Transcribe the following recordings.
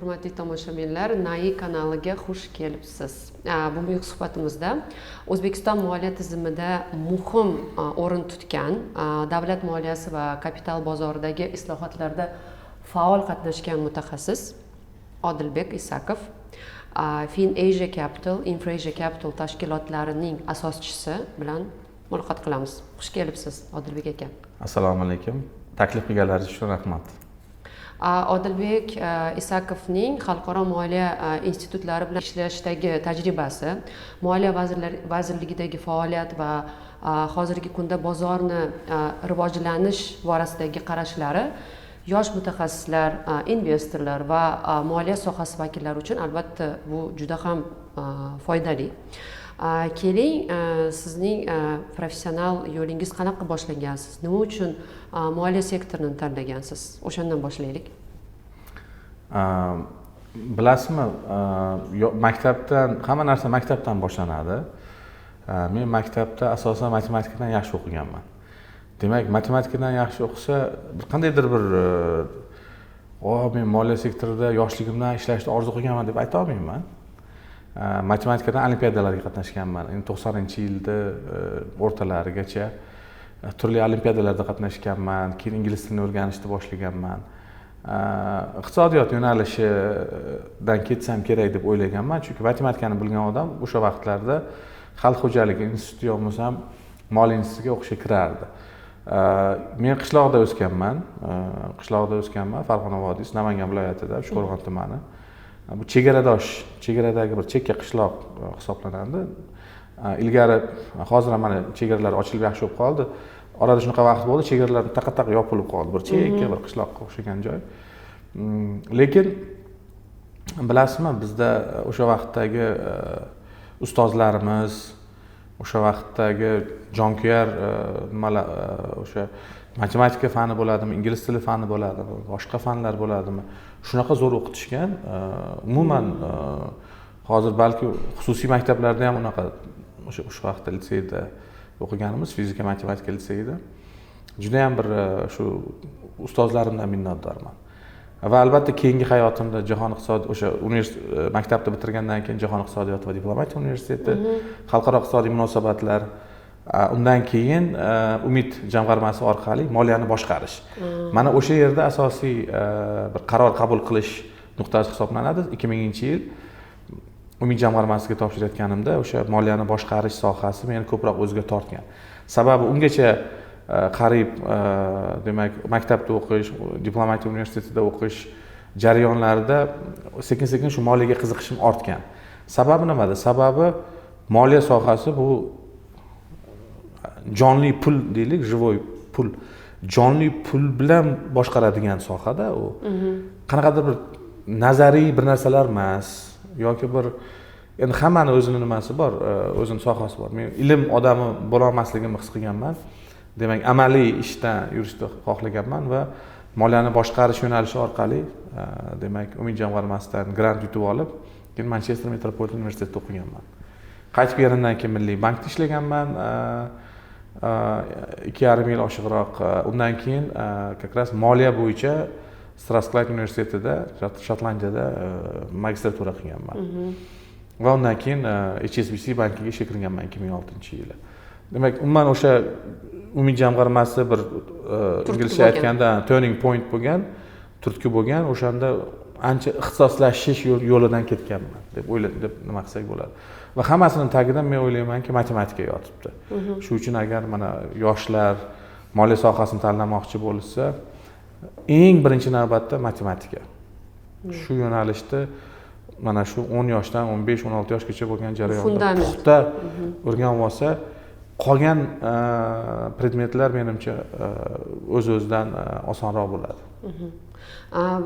Hurmatli tomoshabinlar, NAI kanaliga xush kelibsiz. Bugungi suhbatimizda O'zbekiston moliya tizimida muhim o'rin tutgan, davlat moliyasi va kapital bozoridagi islohotlarda faol qatnashgan mutaxassis Odilbek Isakov, FinAsia Capital, Infrasia Capital tashkilotlarining asoschisi bilan muloqot qilamiz. Xush kelibsiz, Odilbek aka. Assalomu alaykum, taklif qilganlaringiz uchun rahmat. Odilbek Isakovning xalqaro moliya institutlari bilan ishlashdagi tajribasi, moliya vazirligidagi faoliyat va hozirgi kunda bozorni rivojlanish borasidagi qarashlari yosh mutaxassislar, investorlar va moliya sohasi vakillari uchun albatta bu juda ham foydali. Keling, sizning professional yo'lingiz qanaqa boshlangansiz, nima uchun moliya sektorini tanlagansiz, o'shandan boshlaylik. Bilasizmi, maktabdan, hamma narsa maktabdan boshlanadi. Men maktabda asosan matematikadan yaxshi o'qiganman. Demak, matematikadan yaxshi o'qisa, bir qandaydir bir o, men moliya sektorida yoshligimdan ishlashni orzu qilganman deb ayta olmayman. Matematikadan olimpiadalarga qatnashganman. Endi 90-yilda o'rtalarigacha turli olimpiadalarda qatnashganman, keyin ingliz tilini o'rganishni boshlaganman. Iqtisodiyot yo'nalishidan ketsam kerak deb o'ylaganman, chunki matematikani bilgan odam o'sha vaqtlarda xalq xo'jaligi instituti yo bo'lmasam moliya institutiga o'qishga kirardi. Men qishloqda o'sganman, qishloqda o'sganman, Farg'ona vodiysi, Namangan viloyatida, Uchqo'rg'on tumani. Bu chegaradosh, chegaradagi bir chekka qishloq hisoblanadi. Ilgari, hozir ham mana chegaralar ochilib yaxshi bo'lib qoldi. Orada shunaqa vaqt bo'ldi, chegaralar taqa taqa yopilib qoldi, bir chekka bir qishloqqa o'xshagan joy. Lekin bilasizmi, bizda o'sha vaqtdagi ustozlarimiz, o'sha vaqtdagi jonkuyar nimalar, o'sha matematika fani bo'ladimi, ingliz tili fani bo'ladimi, boshqa fanlar bo'ladimi, shunaqa zo'r o'qitishgan. Umuman hozir balki xususiy maktablarda ham unaqa, o'sha vaqtda litseyda o'qiganimiz, fizika matematika litseyida judayam bir shu ustozlarimdan minnatdorman. Va albatta keyingi hayotimda Jahon iqtisod, o'sha maktabni bitirgandan keyin Jahon iqtisodiyoti va diplomatiya universiteti, xalqaro iqtisodiy munosabatlar, undan keyin Umid jamg'armasi orqali moliyani boshqarish. Mana o'sha yerda asosiy bir qaror qabul qilish nuqtasi hisoblanadi. 2000-yil Umid jamg'armasiga topshirayotganimda o'sha moliyani boshqarish sohasi meni ko'proq o'ziga tortgan. Sababi ungacha qariyb demak maktabda o'qish, diplomatiya universitetida o'qish jarayonlarida sekin-sekin shu moliyaga qiziqishim ortgan. Sababi nimada? Sababi moliya sohasi bu jonli pul deylik, живой pul. Jonli pul bilan boshqaradigan sohada u. Qanaqadir bir nazariy bir narsalar emas yoki bir, endi hammani o'zini nimasi bor, o'zini sohasi bor. Men ilm odami bo'la olmasligimni his qilganman. Demak, amaliy ishdan yurishni xohlaganman va moliyani boshqarish yo'nalishi orqali, demak, Umid jamg'armasidan grant yutib olib, keyin Manchester Metropolitan universitetida o'qiganman. Qaytib kelganimdan keyin Milliy bankda ishlaganman, 2,5 yil oshiqroq. Undan keyin как раз moliya bo'yicha Strathclyde universitetida, Shotlandiyada magistratura qilganman. Va undan keyin HSBC bankiga ishga kirganman 2006-yili. Demak, umuman o'sha Umid jamg'armasi bir Turtki inglizcha bo'lgan. aytganda turning point bo'lgan, turtki bo'lgan. O'shanda ancha ixtisoslashish yo'lidan ketganman deb o'yla, deb nima qilsak bo'ladi. Va hammasini tagida men o'ylaymanki, matematika yotibdi. Shu uchun agar mana yoshlar moliya sohasini tanlamoqchi bo'lsa, eng birinchi navbatda matematika. Shu yo'nalishda mana shu 10 yoshdan 15, 16 yoshgacha bo'lgan jarayonda Fundament. puxta o'rganib olsa, qolgan predmetlar menimcha o'z-o'zidan osonroq bo'ladi.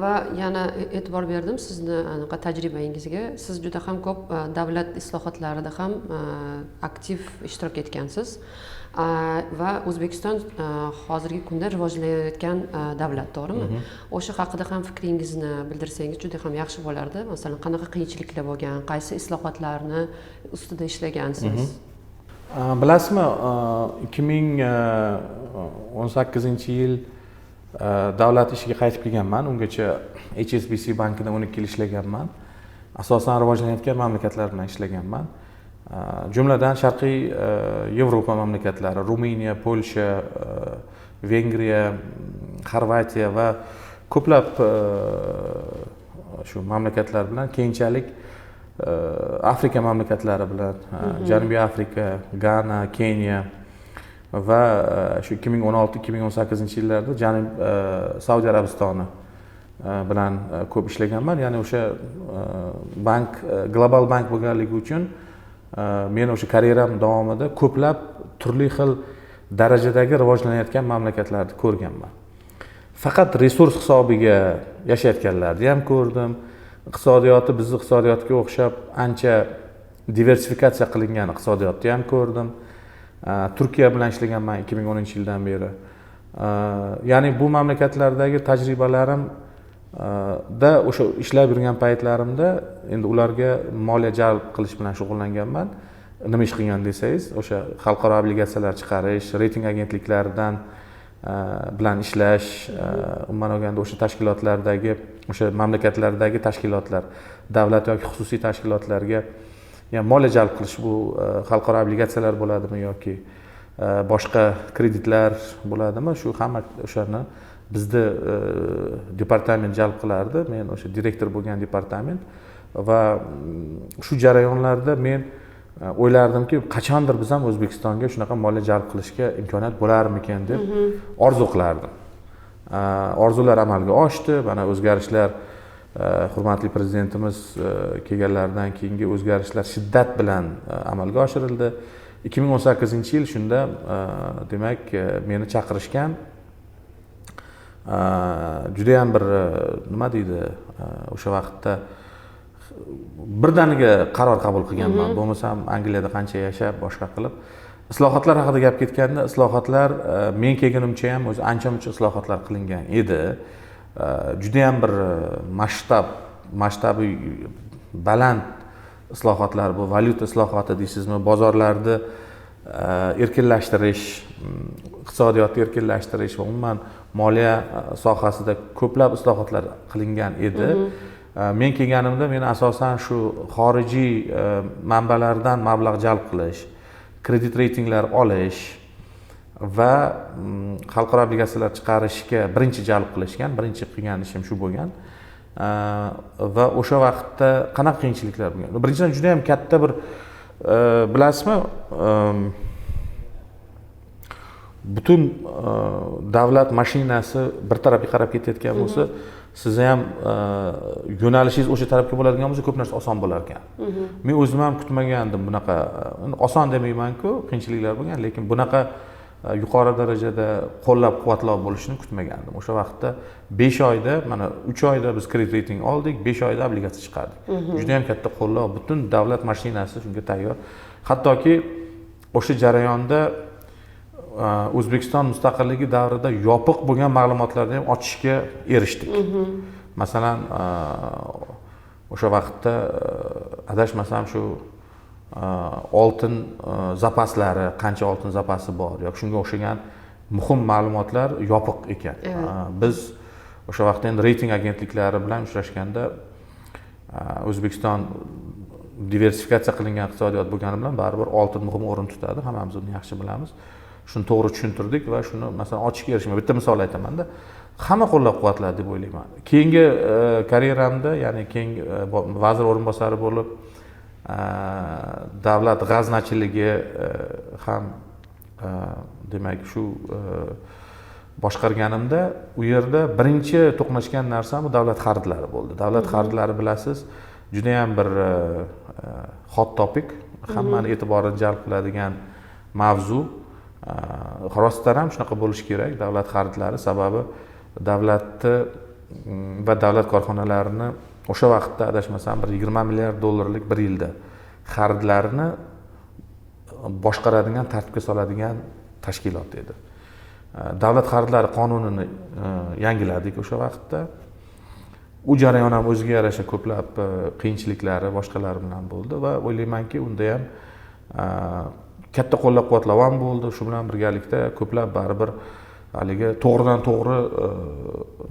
Va yana e'tibor berdim sizni anaqa tajribangizga. Siz juda ham ko'p davlat islohotlarida ham aktiv ishtirok etgansiz. Va O'zbekiston hozirgi kunda rivojlanayotgan davlat, to'g'rimi? O'sha haqida ham fikringizni bildirsangiz juda ham yaxshi bo'lardi. Masalan, qanaqa qiyinchiliklar bo'lgan, qaysi islohotlarni ustida ishlagansiz? Bilasizmi, 2018-yil Davlat ishiga qaytib kelganman. Ungacha HSBC bankida 12 yil ishlaganman. Asosan rivojlanayotgan mamlakatlar bilan ishlaganman. Jumladan Sharqiy Yevropa mamlakatlari, Ruminiya, Polsha, Vengriya, Xorvatiya va ko'plab shu mamlakatlar bilan, keyinchalik Afrika mamlakatlari bilan, Janubiy Afrika, Gana, Keniya va shu 2016-2018 yillarda Janub Saudiya Arabistoni bilan ko'p ishlaganman. Ya'ni o'sha bank global bank bo'lganligi uchun men o'sha karyeram davomida ko'plab turli xil darajadagi rivojlanayotgan mamlakatlarni ko'rganman. Faqat resurs hisobiga yashayotganlarni ham ko'rdim. Iqtisodiyoti bizni iqtisodiyotga o'xshab ancha diversifikatsiya qilingan iqtisodiyotni ham ko'rdim. Turkiya bilan ishlaganman 2010 yildan beri. Ya'ni bu mamlakatlardagi tajribalarim da o'sha ishlab yurgan paytlarimda endi ularga moliya jalb qilish bilan shug'ullanganman. Nima ish qilgan desangiz, o'sha xalqaro obligatsiyalar chiqarish, reyting agentliklaridan bilan ishlash, umuman olganda o'sha tashkilotlardagi, o'sha mamlakatlardagi tashkilotlar, davlat yoki xususiy tashkilotlarga, ya'ni moliya jalb qilish, bu xalqaro obligatsiyalar bo'ladimi yoki boshqa kreditlar bo'ladimi, shu hamma o'shani bizni departament jalb qilardi. Men o'sha direktor bo'lgan departament va shu jarayonlarda men o'ylardimki, qachondir biz ham O'zbekistonga shunaqa moliya jalb qilishga imkoniyat bo'larmikan deb orzu qilardim. Orzular amalga oshdi. Mana o'zgarishlar, hurmatli prezidentimiz kelganlaridan keyingi o'zgarishlar shiddat bilan amalga oshirildi. 2018 yil shunda, demak, meni chaqirishgan. Judayam bir, nima deydi, o'sha vaqtda birdaniga qaror qabul qilganman. Bo'lmasam Angliyada qancha yashab, boshqa qilib, islohotlar haqida gap ketganda, islohotlar men kelgunimcha ham o'zi ancha muncha islohotlar qilingan edi. Judayam bir masshtabi baland islohotlar, bu valyuta islohoti deysizmi, bozorlarni erkinlashtirish, iqtisodiyotni erkinlashtirish va umuman moliya sohasida ko'plab islohotlar qilingan edi. Men kelganimda men asosan shu xorijiy manbalardan mablag' jalb qilish, kredit reytinglar olish va xalqaro obligatsiyalar chiqarishga birinchi jalb qilishgan, birinchi qilgan ishim shu bo'lgan. Va o'sha vaqtda qanaqa qiyinchiliklar bo'lgan? Birinchidan, juda yam katta bir, bilasizmi, butun davlat mashinasi bir tarafga qarab ketayotgan bo'lsa, sizni ham yo'nalishingiz o'sha tarafga bo'ladigan bo'lsa, ko'p narsa oson bo'lar ekan. Men o'zim ham kutmagandim bunaqa, oson demaymanku, qiyinchiliklar bo'lgan, lekin bunaqa yuqori darajada qo'llab quvvatlov bo'lishini kutmagandim. O'sha vaqtda 5 oyda, mana 3 oyda biz kredit reyting oldik, 5 oyda obligatsiya chiqardik. Juda yam katta qo'llov, butun davlat mashinasi shunga tayyor. Hattoki o'sha jarayonda O'zbekiston mustaqilligi davrida yopiq bo'lgan ma'lumotlarni ham ochishga erishdik. Masalan, o'sha vaqtda, adashmasam, shu oltin zapaslari, qancha oltin zapasi bor yoki shunga o'xshagan muhim ma'lumotlar yopiq ekan. Biz o'sha vaqtda endi reyting agentliklari bilan uchrashganda, O'zbekiston diversifikatsiya qilingan iqtisodiyot bo'lgani bilan baribir oltin muhim o'rin tutadi, hammamiz uni yaxshi bilamiz. Shuni to'g'ri tushuntirdik va shuni, masalan, ochishga erishgan. Bitta misol aytamanda, hamma qo'llab quvvatladi deb o'ylayman. Keyingi karyeramda, ya'ni keyingi vazir o'rinbosari bo'lib, davlat g'aznachiligi ham, demak, shu boshqarganimda, u yerda birinchi to'qnashgan narsam bu davlat xaridlari bo'ldi. Davlat xaridlari, bilasiz, judayam bir hot topic, hammani e'tiborini jalb qiladigan mavzu. Rostdan ham shunaqa bo'lishi kerak davlat xaridlari, sababi davlatni va davlat korxonalarini o'sha vaqtda, adashmasam, bir 20 milliard dollarlik bir yilda xaridlarini boshqaradigan, tartibga soladigan tashkilot edi. Davlat xaridlari qonunini yangiladik o'sha vaqtda. U jarayon ham o'ziga yarasha ko'plab qiyinchiliklari, boshqalari bilan bo'ldi va o'ylaymanki, unda ham katta qo'llab quvvatlov ham bo'ldi. Shu bilan birgalikda ko'plab baribir Haligi to'g'ridan to'g'ri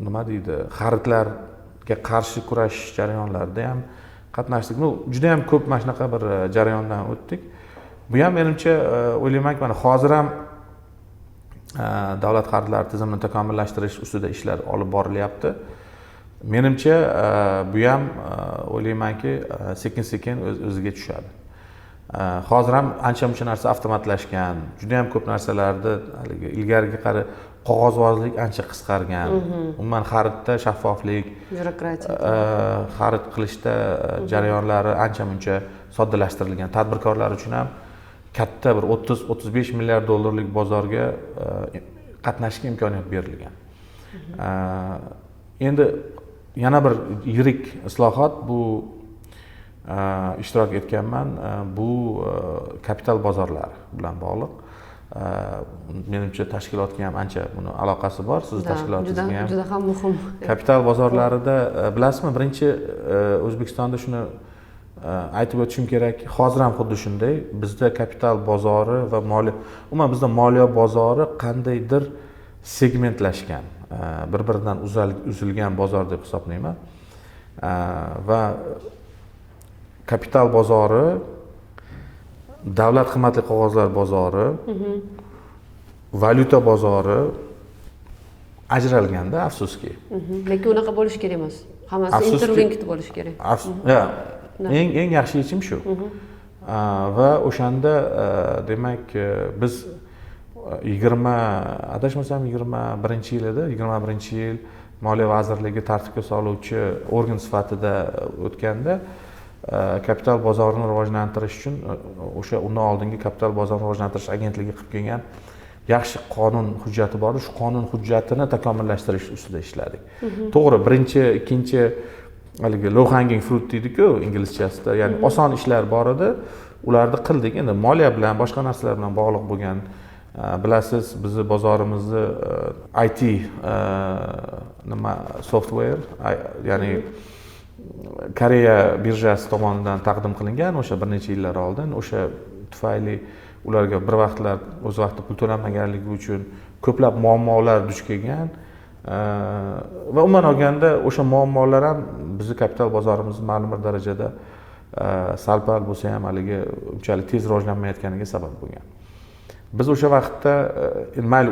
nima deydi, xaridlarga qarshi kurashish jarayonlarida ham qatnashdik. Ну, juda ham ko'p mana shunaqa bir jarayondan o'tdik. Bu ham menimcha, o'ylaymanki, mana hozir ham davlat xaridlari tizimini takomillashtirish ustida ishlar olib borilyapti. Menimcha, bu ham, o'ylaymanki, sekin sekin o'z o'ziga tushadi. Hozir ham ancha muncha narsa avtomatlashgan, juda ham ko'p narsalarni, haligi ilgariga qarab qog'ozbozlik ancha qisqargan. Umuman xaridda shaffoflik, byurokratiya, xarid qilishda jarayonlari ancha muncha soddalashtirilgan. Tadbirkorlar uchun ham katta bir 30-35 milliard dollarlik bozorga qatnashishga imkoniyat berilgan. Endi yana bir yirik islohot, bu ishtirok etganman, bu kapital bozorlari bilan bog'liq. Menimcha, tashkilotga ham ancha buni aloqasi bor, sizni tashkilotingizga ham. Juda ham muhim. Kapital bozorlarida, bilasizmi, birinchi O'zbekistonda shuni aytib o'tishim kerakki, hozir ham xuddi shunday, bizda kapital bozori va moliya, umuman bizda moliya bozori qandaydir segmentlashgan, bir biridan uzilgan bozor deb hisoblayman. Va kapital bozori, davlat qimmatli qog'ozlar bozori, valyuta bozori ajralganda, afsuski. Lekin unaqa bo'lishi kerak emas, hammasi interlinked bo'lishi kerak. Eng eng yaxshi yechim shu. Va o'shanda, demak, biz 20, adashmasam, 21-yil edi, 21-yil Moliya vazirligi tartibga soluvchi organ sifatida o'tganda, kapital bozorini rivojlantirish uchun o'sha undan oldingi Kapital bozorini rivojlantirish agentligi qilib kelgan yaxshi qonun hujjati bor edi. Shu qonun hujjatini takomillashtirish ustida ishladik. To'g'ri, birinchi, ikkinchi, haligi low hanging fruit deydiku inglizchasida, ya'ni oson ishlar bor edi, ularni qildik. Endi moliya bilan, boshqa narsalar bilan bog'liq bo'lgan, bilasiz, bizni bozorimizni IT, nima, software, ya'ni Koreya birjasi tomonidan taqdim qilingan o'sha bir necha yillar oldin. O'sha tufayli ularga bir vaqtlar o'z vaqtida pul to'lanmaganligi uchun ko'plab muammolar duch kelgan. Va umuman olganda o'sha muammolar ham bizni kapital bozorimizni ma'lum bir darajada sal pal bo'lsa ham haligi unchalik tez rivojlanmayotganiga sabab bo'lgan. Biz o'sha vaqtda, mayli,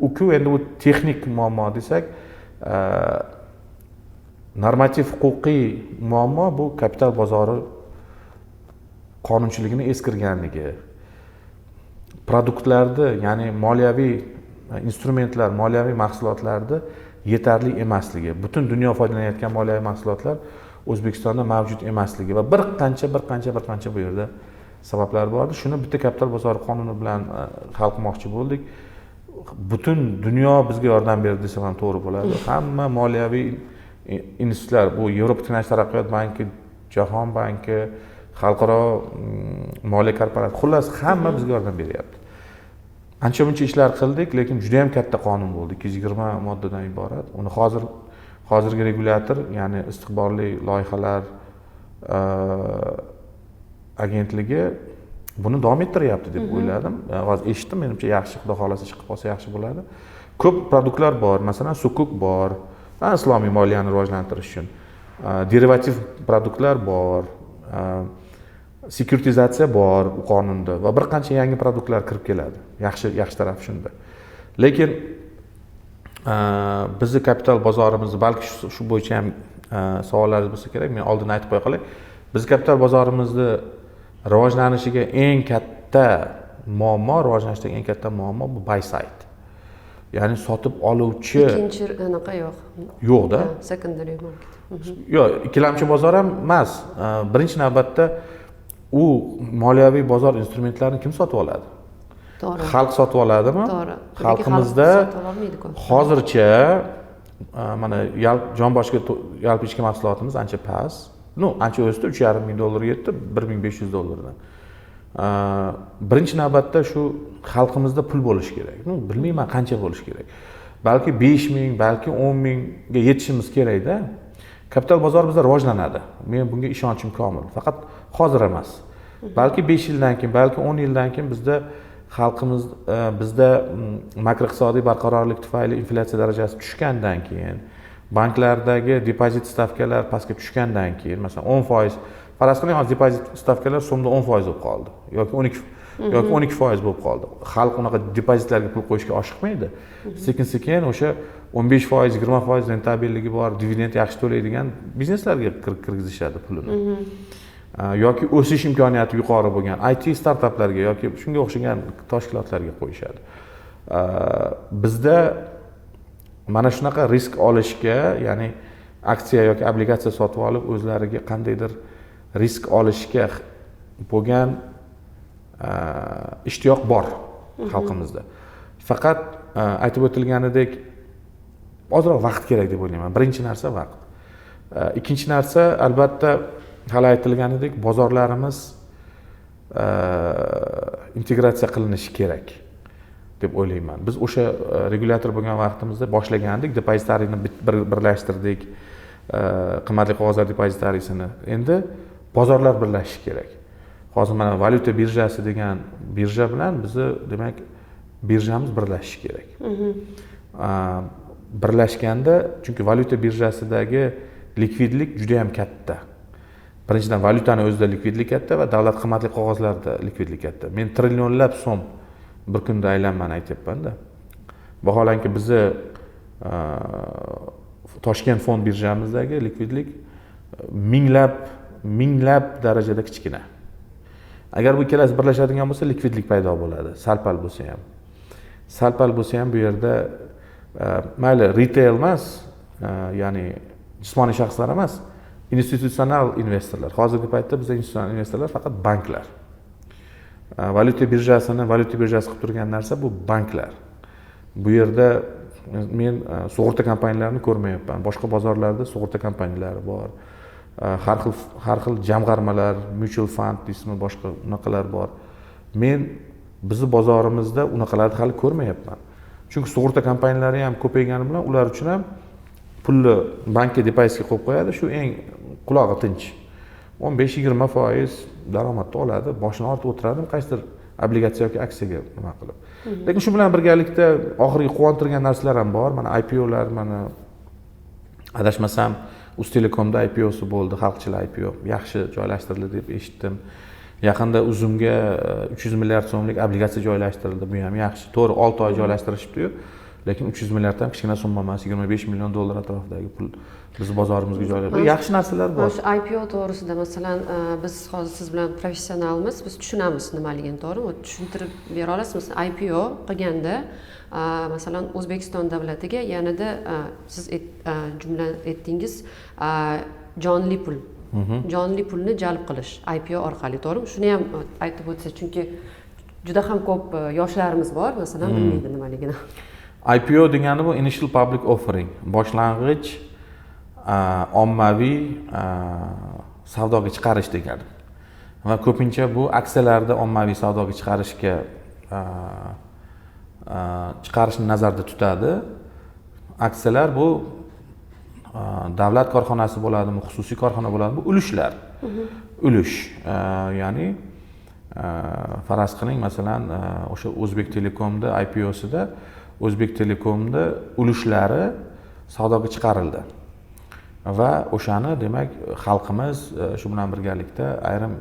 u-ku endi u texnik muammo desak, normativ huquqiy muammo bu kapital bozori qonunchiligini eskirganligi, produktlarni, ya'ni moliyaviy instrumentlar, moliyaviy mahsulotlarni yetarli emasligi, butun dunyo foydalanayotgan moliyaviy mahsulotlar O'zbekistonda mavjud emasligi va bir qancha, bir qancha, bir qancha bu yerda sabablar bor edi. Shuni bitta kapital bozori qonuni bilan hal qilmoqchi bo'ldik. Butun dunyo bizga yordam berdi desam ham to'g'ri bo'ladi. Hamma moliyaviy institutlar, bu Yevropa tiklanish taraqqiyot banki, Jahon banki, xalqaro moliya korporatsiya, xullas, hamma bizga yordam beryapti. Ancha muncha ishlar qildik, lekin juda yam katta qonun bo'ldi, 220 moddadan iborat. Uni hozir hozirgi regulyator, ya'ni Istiqbolli loyihalar agentligi buni davom ettiryapti deb o'yladim. Hozir eshitdim, menimcha, yaxshi, xudo xohlasa, chiqib qolsa yaxshi bo'ladi. Ko'p produktlar bor, masalan, sukuk bor, islomiy moliyani rivojlantirish uchun derivativ produktlar bor, sekuritizatsiya bor u qonunda va bir qancha yangi produktlar kirib keladi. Yaxshi, yaxshi tarafi shunda. Lekin bizni kapital bozorimizni, balki shu bo'yicha ham savollaringiz bo'lsa kerak, men oldin aytib qo'ya qolay, bizni kapital bozorimizni rivojlanishiga eng katta muammo, rivojlanishdagi eng katta muammo bu buy side, ya'ni sotib oluvchi. Ikkinchi anaqa yo'q. Yo'qda. Secondary market. Yo'q, ikkilamchi bozor ham emas. Birinchi navbatda u moliyaviy bozor instrumentlarini kim sotib oladi? To'g'ri. Xalq sotib oladimi? To'g'ri. Xalqimizda sotib ololmaydi-ku. hozircha mana jon boshiga yalpi ichki mahsulotimiz ancha past, ну, ancha o'sdi, 3,5 ming dollarga yetdi 1500 dollardan. Birinchi navbatda shu xalqimizda pul bo'lishi kerak. Ну, bilmayman, qancha bo'lishi kerak, balki 5000, balki 10 mingga yetishimiz kerakda. Kapital bozor bizda rivojlanadi, men bunga ishonchim komil. Faqat hozir emas, balki 5 yildan keyin, balki 10 yildan keyin bizda Xalqimiz bizda makroiqtisodiy barqarorlik tufayli inflyatsiya darajasi tushgandan keyin, banklardagi depozit stavkalar pastga tushgandan keyin, masalan 10%, faraz qiling, hozir depozit stavkalar so'mda 10% bo'lib qoldi yoki 12 yoki 12% bo'lib qoldi. Xalq unaqa depozitlarga pul qo'yishga oshiqmaydi. Sekin-sekin o'sha 15%, 20% rentabelligi bor, dividend yaxshi to'laydigan bizneslarga kirgizishadi pulini. Yoki o'sish imkoniyati yuqori bo'lgan IT startaplarga yoki shunga o'xshagan tashkilotlarga qo'yishadi. Bizda mana shunaqa risk olishga, ya'ni aksiya yoki obligatsiya sotib olib o'zlariga qandaydir risk olishga bo'lgan ishtiyoq bor xalqimizda. Faqat aytib o'tilganidek ozroq vaqt kerak deb o'ylayman. Birinchi narsa vaqt. Ikkinchi narsa, albatta, hali aytilganidek bozorlarimiz integratsiya qilinishi kerak deb o'ylayman. Biz o'sha regulyator bo'lgan vaqtimizda boshlagandik, depozitariyni birlashtirdik, qimmatli qog'ozlar depozitariysini. Endi bozorlar birlashishi kerak. Hozir mana valyuta birjasi degan birja bilan bizni, demak, birjamiz birlashishi kerak. Birlashganda, chunki valyuta birjasidagi likvidlik juda ham katta. Birinchidan, valyutani o'zida likvidlik katta va davlat qimmatli qog'ozlarda likvidlik katta. Men trillionlab so'm bir kunda aylanmani aytyapman-da. Vaholanki bizni Toshkent fond birjamizdagi likvidlik minglab darajada kichkina. Agar bu ikkalasi birlashadigan bo'lsa, likvidlik paydo bo'ladi, sal-pal bo'lsa ham. Sal-pal bo'lsa ham bu yerda mayli retail emas, ya'ni jismoniy shaxslar emas, institutsional investorlar. Hozirgi paytda bizda institutsional investorlar faqat banklar. Valyuta birjasini valyuta birjasi qilib turgan narsa bu banklar. Bu yerda men sug'urta kompaniyalarini ko'rmayapman. Boshqa bozorlarda sug'urta kompaniyalari bor. Har xil jamg'armalar, mutual fund deysizmi, boshqa unaqalar bor. Men bizni bozorimizda unaqalarni hali ko'rmayapman. Chunki sug'urta kompaniyalari ham ko'paygani bilan ular uchun ham pulni bankka depozitga qo'yib qo'yadi, shu eng qulog'i tinch. 15-20% daromadni oladi, boshini ortib o'tiradi, qaysidir obligatsiya yoki aksiyaga nima qilib. Lekin shu bilan birgalikda oxirgi quvontirgan narsalar ham bor. Mana IPOlar, mana adashmasam Uztelecomda IPOsi bo'ldi, xalqchil IPO yaxshi joylashtirildi deb eshitdim. Yaqinda Uzumga 300 milliard so'mlik obligatsiya joylashtirildi, bu ham yaxshi. To'g'ri, 6 oy joylashtirishibdi-yu, lekin 300 milliard ham kichkina summa emas, 25 million dollar atrofidagi pul biz bozorimizga joylashdi. Yaxshi narsalar bor. Shu IPO to'g'risida, masalan, biz hozir siz bilan professionalmiz, biz tushunamiz nimaligini, to'g'rimi? Tushuntirib bera olasizmi? IPO qilganda, masalan, O'zbekiston davlatiga yanada siz jumla aytdingiz, jonli pul. Jonli pulni jalb qilish IPO orqali, to'g'rimi? Shuni ham aytib o'tsa, chunki juda ham ko'p yoshlarimiz bor, masalan, bilmaydi nimaligini. IPO degani bu Initial Public Offering, boshlang'ich ommaviy savdoga chiqarish degani. Va ko'pincha bu aksiyalarni ommaviy savdoga chiqarishga chiqarishni nazarda tutadi. Aksiyalar bu davlat korxonasi bo'ladimi, xususiy korxona bo'ladimi, bu ulushlar. Ulush, ya'ni faraz qiling, masalan, o'sha O'zbek Telekomda IPOsida O'zbek Telekomda ulushlari savdoga chiqarildi. Va o'shani, demak, xalqimiz, shu bilan birgalikda ayrim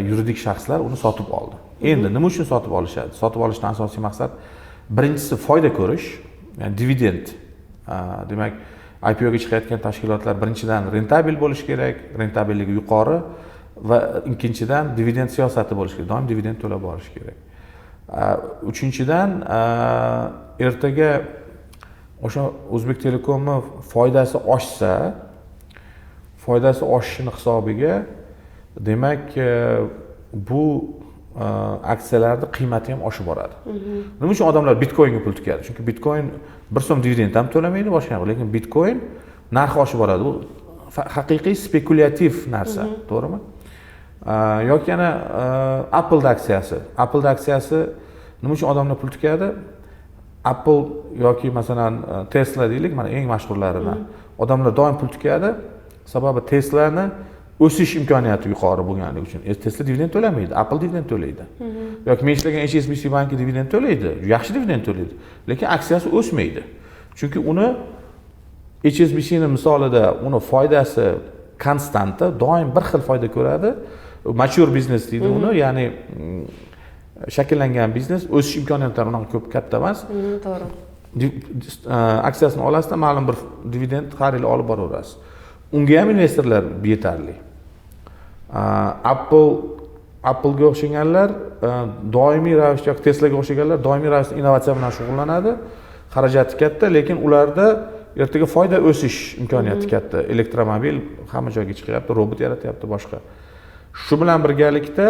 yuridik shaxslar uni sotib oldi. Endi nima uchun sotib olishadi? Sotib olishdan asosiy maqsad birinchisi foyda ko'rish, ya'ni dividend. Demak, IPOga chiqayotgan tashkilotlar birinchidan rentabil bo'lishi kerak, rentabelligi yuqori va ikkinchidan dividend siyosati bo'lishi kerak, doim dividend to'lab borish kerak. Uchinchidan, ertaga o'sha O'zbek Telekomni foydasi oshsa, foydasi oshishini hisobiga, demak, bu aksiyalarning qiymati ham oshib boradi. Nima uchun odamlar bitcoinga pul tikadi? Chunki bitcoin 1 so'm dividend ham to'lamaydi, boshqa ham, lekin bitcoin narxi oshib boradi. Bu haqiqiy spekulyativ narsa, to'g'rimi? Yoki yana Apple aksiyasi. Apple aksiyasi nima uchun odamlar pul tikadi? Apple yoki masalan Tesla deylik, mana eng mashhurlaridan. Odamlar doim pul tikadi. Sababi Teslani O'sish imkoniyati yuqori bo'lganligi uchun. Tesla dividend to'lamaydi, Apple dividend to'laydi. Yoki men ishlagan HSBC banki dividend to'laydi, yaxshi dividend to'laydi, lekin aksiyasi o'smaydi. Chunki uni HSBCni misolida uni foydasi константа, doim bir xil foyda ko'radi. Mature biznes deydi uni, ya'ni shakllangan biznes, o'sish imkoniyatlari unaqa ko'p katta emas. To'g'ri. Aksiyasini olasizda, ma'lum bir dividend har yili olib boraverasiz. Unga ham investorlar yetarli. Applega o'xshaganlar doimiy ravishda yoki Teslaga o'xshaganlar doimiy ravishda innovatsiya bilan shug'ullanadi. Xarajati katta, lekin ularda ertaga foyda o'sish imkoniyati katta. Elektromobil hamma joyga chiqyapti, robot yaratyapti, boshqa. Shu bilan birgalikda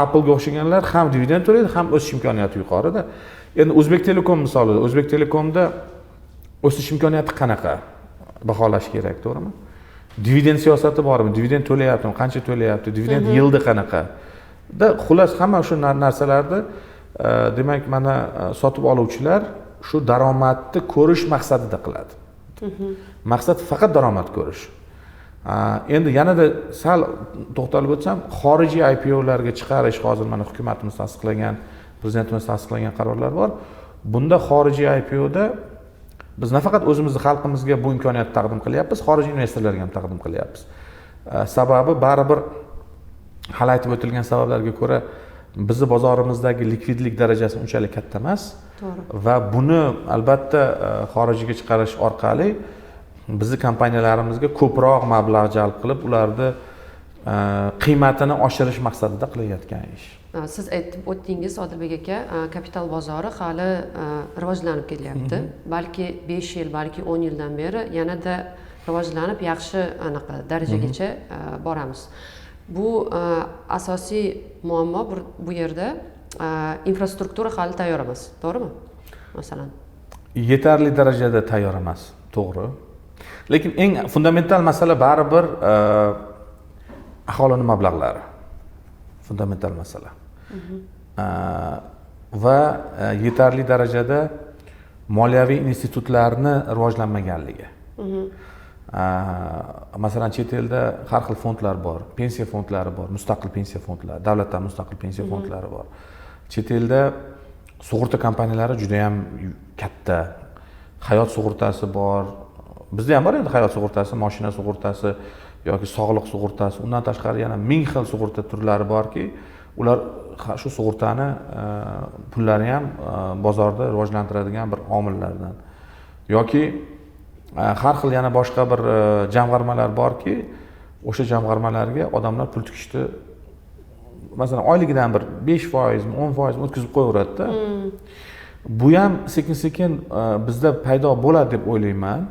Applega o'xshaganlar ham dividend to'laydi, ham o'sish imkoniyati yuqorida. Endi O'zbek Telekom misolida, O'zbek Telekomda o'sish imkoniyati qanaqa baholash kerak, to'g'rimi? Dividend siyosati bormi? Dividend to'layaptimi? Qancha to'layapti? Dividend yieldi qanaqa? Da xullas hamma shu narsalarni demak mana sotib oluvchilar shu daromadni ko'rish maqsadida qiladi. Maqsad faqat daromad ko'rish. Endi yanada sal to'xtalib o'tsam, xorijiy IPOlarga chiqarish hozir mana hukumatimiz tasdiqlagan, prezidentimiz tasdiqlagan qarorlar bor. Bunda xorijiy IPOda biz nafaqat o'zimizni xalqimizga bu imkoniyatni taqdim qilyapmiz, xorijiy investorlarga ham taqdim qilyapmiz. Sababi baribir hali aytib o'tilgan sabablarga ko'ra bizni bozorimizdagi likvidlik darajasi unchalik katta emas. To'g'ri. Va buni albatta xorijga chiqarish orqali bizni kompaniyalarimizga ko'proq mablag' jalb qilib, ularni qiymatini oshirish maqsadida qilayotgan ish. Siz aytib o'tdingiz, Odilbek aka, kapital bozori hali rivojlanib kelyapti. Balki 5 yil, balki 10 yildan beri yanada rivojlanib, yaxshi anaqa darajagacha boramiz. Bu asosiy muammo bu yerda infrastruktura hali tayyor emas, to'g'rimi? Masalan, yetarli darajada tayyor emas, to'g'ri. Lekin eng fundamental masala baribir aholining mablag'lari. Fundamental masala. Va yetarli darajada moliyaviy institutlarni rivojlanmaganligi. Masalan, chet elda har xil fondlar bor, pensiya fondlari bor, mustaqil pensiya fondlari, davlatdan mustaqil pensiya fondlari bor. Chet elda sug'urta kompaniyalari juda ham katta, hayot sug'urtasi bor. Bizda ham bor endi hayot sug'urtasi, mashina sug'urtasi yoki sog'liq sug'urtasi. Undan tashqari yana ming xil sug'urta turlari borki, ular shu sug'urtani pullari ham bozorda rivojlantiradigan bir omillardan. Yoki har xil yana boshqa bir jamg'armalar borki, o'sha jamg'armalarga odamlar pul tikishni, masalan, oyligidan bir 5%, 10% o'tkazib qo'yaveradida. Bu ham sekin-sekin bizda paydo bo'ladi deb o'ylayman.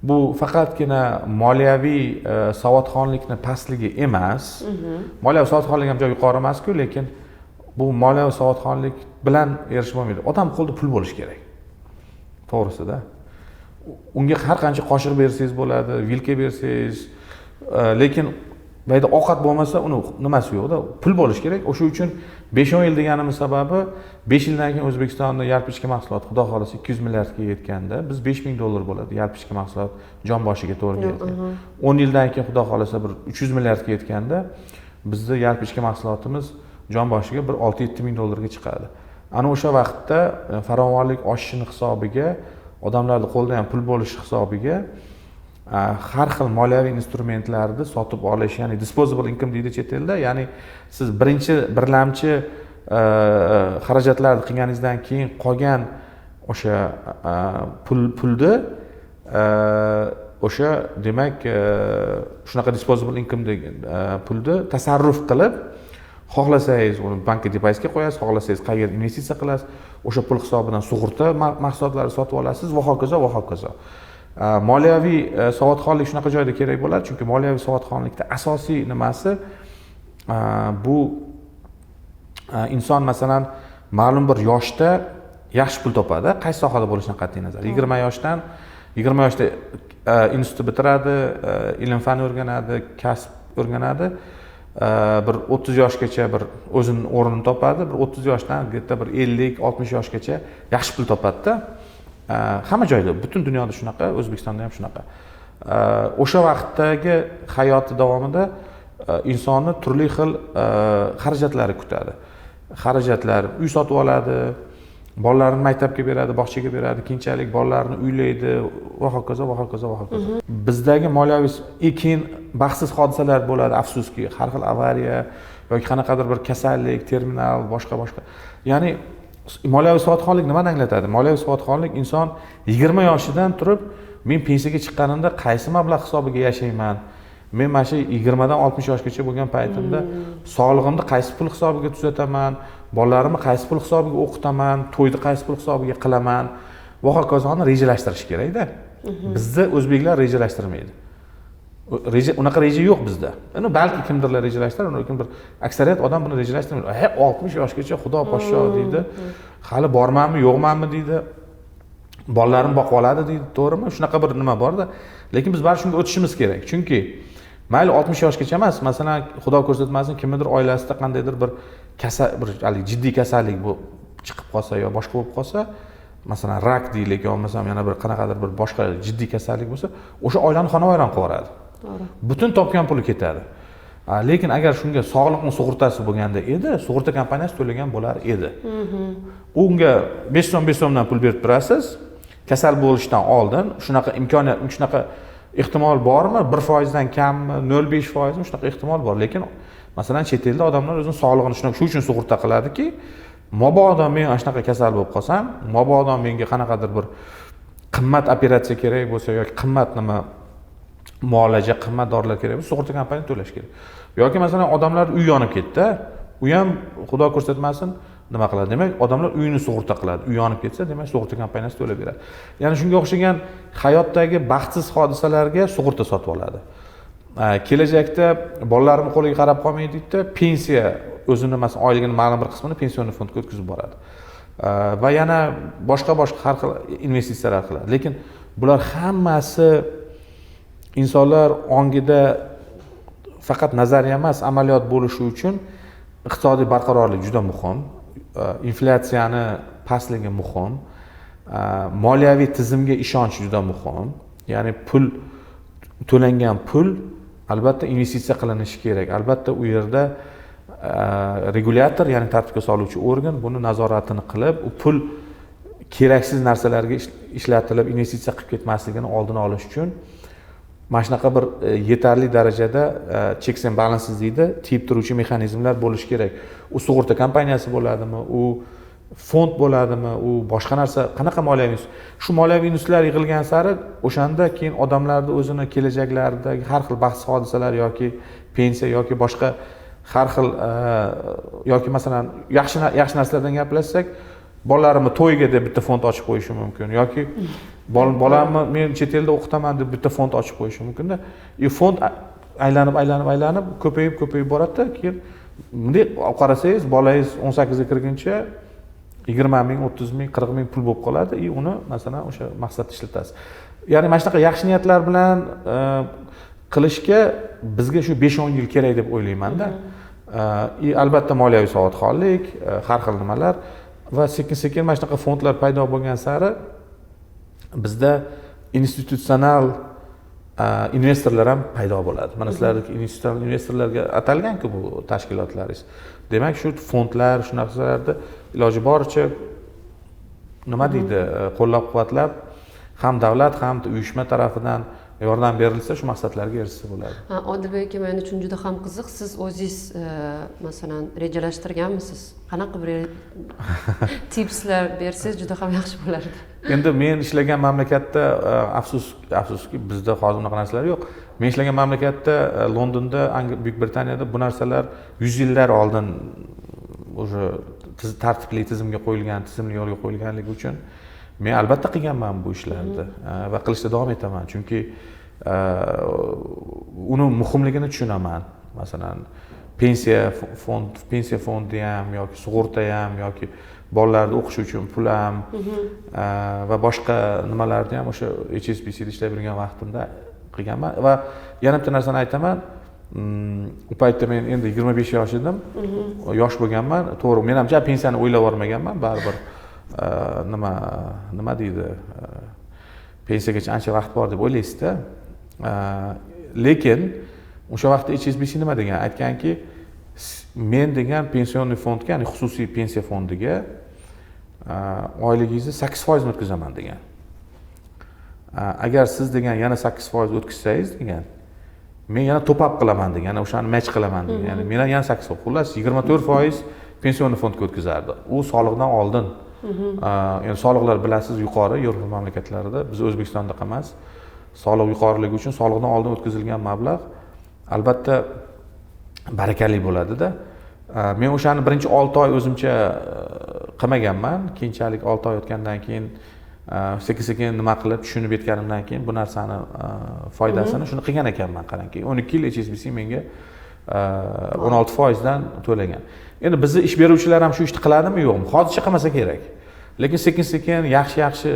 Bu faqatgina moliyaviy savodxonlikni pastligi emas. Moliyaviy savodxonlik ham juda yuqori emas-ku, lekin bu moliyaviy savodxonlik bilan erishib bo'lmaydi. Odam qo'lida pul bo'lishi kerak. To'g'risida. Unga har qancha qoshiq bersangiz bo'ladi, vilka bersangiz, lekin bu yerda ovqat bo'lmasa uni nimasi yo'qda, pul bo'lishi kerak. O'sha uchun 5-10 yil deganimiz sababi 5 yildan keyin O'zbekistonda yalpi ichki mahsulot xudo xohlasa 200 milliardga yetganda biz $5000 bo'ladi yalpi ichki mahsulot jon boshiga to'g'ri keladi. 10 yildan keyin xudo xohlasa bir 300 milliardga yetganda bizni yalpi ichki mahsulotimiz jon boshiga bir 6-7 ming dollarga chiqadi. Ana o'sha vaqtda farovonlik oshishini hisobiga, odamlarning qo'lida ham pul bo'lishi hisobiga har xil moliyaviy instrumentlarni sotib olish, ya'ni disposable income deydi chet elda, ya'ni siz birinchi birlamchi xarajatlarni qilganingizdan keyin qolgan o'sha pulni o'sha demak shunaqa disposable income degan pulni tasarruf qilib, xohlasangiz uni bankka depozitga qo'yasiz, xohlasangiz qayerga investitsiya qilasiz, o'sha pul hisobidan sug'urta mahsulotlari sotib olasiz va hokazo va hokazo. Moliyaviy savodxonlik shunaqa joyda kerak bo'ladi, chunki moliyaviy savodxonlikda asosiy nimasi bu inson masalan ma'lum bir yoshda yaxshi pul topadi, qaysi sohada bo'lishidan qat'iy nazar. 20 yoshdan 20 yoshda institutni bitiradi, ilm fan o'rganadi, kasb o'rganadi. Bir 30 yoshgacha bir o'zining o'rnini topadi, bir 30 yoshdan где-то bir 50-60 yoshgacha yaxshi pul topadida. Hamma joyda, butun dunyoda shunaqa, O'zbekistonda ham shunaqa. O'sha vaqtdagi hayoti davomida insonni turli xil xarajatlari kutadi. Xarajatlar, uy sotib oladi, bolalarini maktabga beradi, bog'chaga beradi, keyinchalik bolalarini uylaydi va hokazo va hokazo va hokazo. Bizdagi moliyaviy keyin baxtsiz hodisalar bo'ladi, afsuski, har xil avariya yoki qanaqadir bir kasallik, terminal, boshqa boshqa. Ya'ni moliyaviy savodxonlik nimani anglatadi? Moliyaviy savodxonlik inson 20 yoshidan turib, men pensiyaga chiqqanimda qaysi mablag' hisobiga yashayman? Men mana shu 20 dan 60 yoshgacha bo'lgan paytimda sog'lig'imni qaysi pul hisobiga tuzataman, bolalarimni qaysi pul hisobiga o'qitaman, to'yni qaysi pul hisobiga qilaman va hokazoni rejalashtirish kerakda. Bizda o'zbeklar rejalashtirmaydi. Reja, unaqa reja yo'q bizda. Endi balki kimdirlar rejalashtirar, lekin bir aksariyat odam buni rejalashtirmaydi. He, 60 yoshgacha xudo poshsho deydi. Hali bormanmi, yo'qmanmi deydi. Bolalarim boqib oladi deydi, to'g'rimi? Shunaqa bir nima borda. Lekin biz baribir shunga o'tishimiz kerak. Chunki mayli 60 yoshgacha emas, masalan, xudo ko'rsatmasin, kimnidir oilasida qandaydir bir kasal, bir haligi jiddiy kasallik bu chiqib qolsa yo boshqa bo'lib qolsa, masalan, rak deylik yo bo'lmasam yana bir qanaqadir bir boshqa jiddiy kasallik bo'lsa, o'sha oilani xonavayron qilib yuboradi. Butun topgan puli ketadi. Lekin agar shunga sog'liqni sug'urtasi bo'lganda edi, sug'urta kompaniyasi to'lagan bo'lar edi. Unga 5 so'm 5 so'mdan pul berib turasiz, kasal bo'lishdan oldin shunaqa imkoniyat, shunaqa ehtimol bormi? 1% dan kammi, 0,5%mi, shunaqa ehtimol bor. Lekin masalan, chet elda odamlar o'zini sog'lig'ini shunaqa shu uchun sug'urta qiladiki, mabodo men ana shunaqa kasal bo'lib qolsam, mabodo menga qanaqadir bir qimmat operatsiya kerak bo'lsa yoki qimmat nima muolaja, qimmat dorilar kerak bo'lsa, sug'urta kompaniyasi to'lash kerak. Yoki masalan, odamlar uy yonib ketdi, u ham xudo ko'rsatmasin nima qiladi? Demak, odamlar uyini sug'urta qiladi. Uy yonib ketsa, demak, sug'urta kompaniyasi to'lab beradi. Ya'ni shunga o'xshagan hayotdagi baxtsiz hodisalarga sug'urta sotib oladi. Kelajakda bolalarimni qo'liga qarab qolmay deydida, pensiya o'zini masalan oyligini ma'lum bir qismini pensionный fondga o'tkazib boradi. Va yana boshqa boshqa har xil investitsiyalar qiladi. Lekin bular hammasi insonlar ongida faqat nazariya emas, amaliyot bo'lishi uchun iqtisodiy barqarorlik juda muhim, inflyatsiyani pastligi muhim, moliyaviy tizimga ishonch juda muhim. Ya'ni pul, to'langan pul albatta investitsiya qilinishi kerak, albatta u yerda regulyator, ya'ni tartibga soluvchi organ buni nazoratini qilib, u pul keraksiz narsalarga ishlatilib investitsiya qilib ketmasligini oldini olish uchun mana shunaqa bir yetarli darajada checks and balances deydi, tiyib turuvchi mexanizmlar bo'lishi kerak. U sug'urta kompaniyasi bo'ladimi, u fond bo'ladimi, u boshqa narsa, qanaqa moliyaviy, shu moliyaviy institutlar yig'ilgan sari o'shanda keyin odamlarni o'zini kelajaklaridagi har xil baxtsiz hodisalar yoki pensiya yoki boshqa har xil yoki masalan yaxshi yaxshi narsalardan gaplashsak, bolalarimni to'yiga deb bitta fond ochib qo'yishi mumkin yoki bolamni men chet elda o'qitaman deb bitta fond ochib qo'yishi mumkinda. И fond aylanib aylanib aylanib ko'payib ko'payib boradida, keyin bunday olib qarasangiz, bolangiz 18ga kirguncha 20 000, 30 000, 40 000 pul bo'lib qoladi и uni masalan o'sha maqsadda ishlatasiz. Ya'ni mana shunaqa yaxshi niyatlar bilan qilishga bizga shu 5-10 yil kerak deb o'ylaymanda. И albatta moliyaviy savodxonlik, har xil nimalar va sekin sekin mana shunaqa fondlar paydo bo'lgan sari bizda institutsional investorlar ham paydo bo'ladi. Mana sizlardagi institutsional investorlarga atalganku bu tashkilotlaringiz. Demak, shu fondlar, shu narsalarni iloji boricha, nima deydi, qo'llab quvvatlab ham davlat, ham uyushma tarafidan yordam berilsa, shu maqsadlarga erishsa bo'ladi. Odilbek aka, men uchun juda ham qiziq, siz o'zingiz masalan rejalashtirganmisiz? Qanaqa bir tipslar bersangiz juda ham yaxshi bo'lardi. Endi men ishlagan mamlakatda afsuski, bizda hozir unaqa narsalar yo'q. Men ishlagan mamlakatda, Londonda, Buyuk Britaniyada bu narsalar 100 yillar oldin уже tartibli tizimga qo'yilgan, tizimli yo'lga qo'yilganligi uchun men albatta qilganman bu ishlarni va qilishda davom etaman, chunki uni muhimligini tushunaman. Masalan, pensiya fondi ham yoki sug'urta ham yoki bolalarni o'qishi uchun pul ham va boshqa nimalarni ham o'sha HSBCda ishlab yurgan vaqtimda qilganman. Va yana bitta narsani aytaman. U paytda men endi 25 yosh edim, yosh bo'lganman, to'g'ri. Men ham ja pensiyani o'ylab bormaganman, baribir nima deydi, pensiyagacha ancha vaqt bor deb o'ylaysizda. Lekin o'sha vaqtda HSBC nima degan, aytganki, men degan пенсионный fondga, ya'ni xususiy pensiya fondiga oyligingizni 8%ni o'tkazaman degan. Agar siz degan yana 8% o'tkazsangiz degan, men yana top up qilaman degan, yana o'shani match qilaman degan, ya'ni men yana 8%, xullas 24% пенсионный fondga o'tkazardi u soliqdan oldin. Endi soliqlar, bilasiz, yuqori Yevropa mamlakatlarida, biz O'zbekistonda emas. Soliq yuqoriligi uchun soliqdan oldin o'tkazilgan mablag' albatta barakali bo'ladida. Men o'shani birinchi 6 oy o'zimcha qilmaganman. Keyinchalik 6 oy o'tgandan keyin sekin sekin nima qilib tushunib yetganimdan keyin bu narsani foydasini, shuni qilgan ekanman. Qarangki, 12 yil HSBC menga 16%dan to'lagan. Endi bizni ish beruvchilar ham shu ishni qiladimi, yo'qmi, hozircha qilmasa kerak, lekin sekin sekin yaxshi yaxshi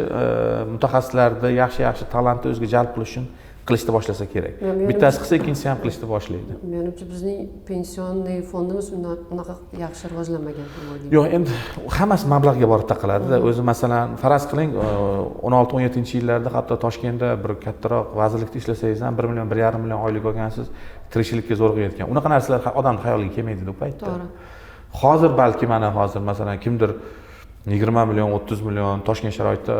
mutaxassislarni, yaxshi yaxshi talantni o'ziga jalb qilish uchun qilishni boshlasa kerak. Bittasi qilsa, ikkinchisi ham qilishni boshlaydi. Menimcha, bizning пенсионный fondimiz unaqa yaxshi rivojlanmagan deb o'ylayman. Yo'q, endi hammasi mablag'ga borib taqaladida o'zi. Masalan, faraz qiling, 16-17-yillarda hatto Toshkentda bir kattaroq vazirlikda ishlasangiz ham 1 million, 1,5 million oylik olgansiz, tirikchilikka zo'rg'a yetgan. Unaqa narsalar odamni xayoliga kelmaydida u paytda. Hozir balki, mana hozir, masalan, kimdir 20 million, 30 million Toshkent sharoitida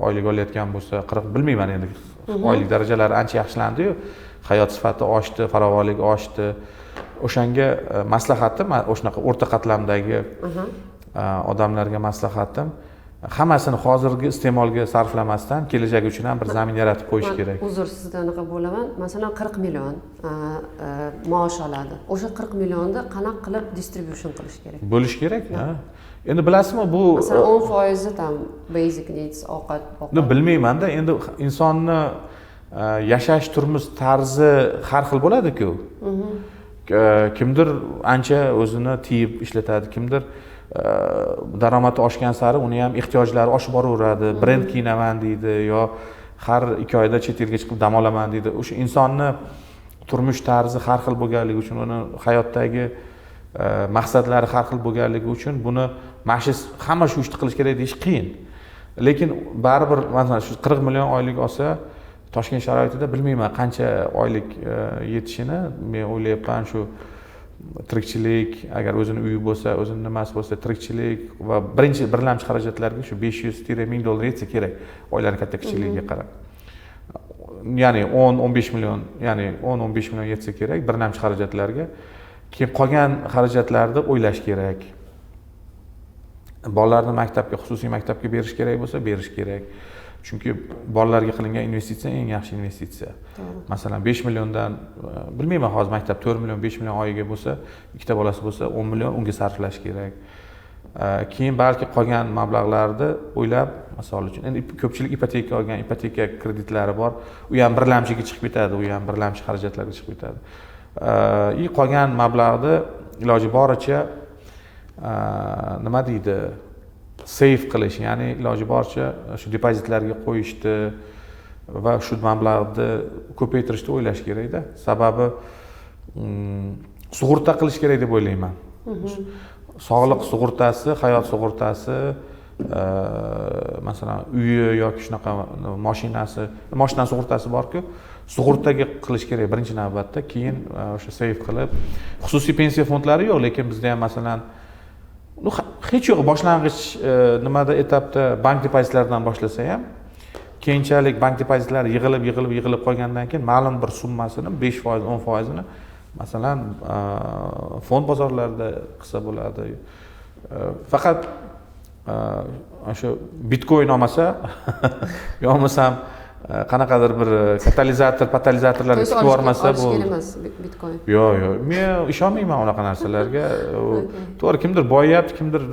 oylik olayotgan bo'lsa, 40, bilmayman endi, oylik darajalari ancha yaxshilandiyu, hayot sifati oshdi, farovonlik oshdi. O'shanga maslahatim, o'shanaqa o'rta qatlamdagi odamlarga maslahatim, hammasini hozirgi iste'molga sarflamasdan kelajak uchun ham bir zamin yaratib qo'yish kerak. Uzr, sizdan anaqa bo'laman. Masalan, 40 million maosh oladi, o'sha 40 millionni qanaqa qilib distribution qilish kerak? Bo'lishi kerak, ha. Endi bilasizmi, bu Masalan, 10%i там basic needs, ovqat. Bilmaymanda, endi insonni yashash turmush tarzi har xil bo'ladiku. Kimdir ancha o'zini tiyib ishlatadi, kimdir daromadi oshgan sari uni ham ehtiyojlari oshib boraveradi, brend kiyinaman deydi yo har 2 oyda chet elga chiqib dam olaman deydi. O'sha insonni turmush tarzi har xil bo'lganligi uchun, uni hayotdagi maqsadlari har xil bo'lganligi uchun buni mana shu hamma shu ishni qilish kerak deyish qiyin. Lekin baribir, masalan, shu 40 million oylik olsa, Toshkent sharoitida bilmayman qancha oylik yetishini, men o'ylayapman, shu tirikchilik, agar o'zini uyi bo'lsa, o'zini nimasi bo'lsa, tirikchilik va birinchi birlamchi xarajatlarga shu 500-1000 dollar yetsa kerak, oilani katta kichikligiga qarab, ya'ni 10-15 million, ya'ni 10-15 million yetsa kerak birlamchi xarajatlarga. Keyin qolgan xarajatlarni o'ylash kerak. Bolalarni maktabga, xususiy maktabga berish kerak bo'lsa, berish kerak, chunki bolalarga qilingan investitsiya eng yaxshi investitsiya. Masalan, 5 milliondan, bilmayman, hozir maktab 4 million, 5 million oyiga bo'lsa, ikkita bolasi bo'lsa, 10 million unga sarflash kerak. Keyin balki qolgan mablag'larni o'ylab, misol uchun, endi ko'pchilik ipoteka olgan, ipoteka kreditlari bor, u ham birlamchiga chiqib ketadi, u ham birlamchi xarajatlarga chiqib ketadi. И qolgan mablag'ni iloji boricha nima deydi, save qilish, ya'ni iloji boricha shu depozitlarga qo'yishni va shu mablag'ni ko'paytirishni o'ylash kerakda. Sababi sug'urta qilish kerak deb o'ylayman. Sog'liq sug'urtasi, hayot sug'urtasi, masalan, uyi yoki shunaqa moshinasi, moshina sug'urtasi borku, sug'urtaga qilish kerak birinchi navbatda. Keyin o'sha save qilib, xususiy pensiya fondlari yo'q, lekin bizda ham, masalan, ну, hech yo'q boshlang'ich nimada, etapda bank depozitlaridan boshlasa ham, keyinchalik bank depozitlari yig'ilib, yig'ilib, yig'ilib qolgandan keyin ma'lum bir summasini, 5%, 10%ini, masalan, fond bozorlarida qilsa bo'ladi. Faqat o'sha bitcoin olmasa yo bo'lmasam qanaqadir bir katalizator patalizatorlarga tikib yubormasa bo'ldi. Kerak emas bitcoin. Yo'q, men ishonmayman unaqa narsalarga. To'g'ri, kimdir boyiyapti, kimdir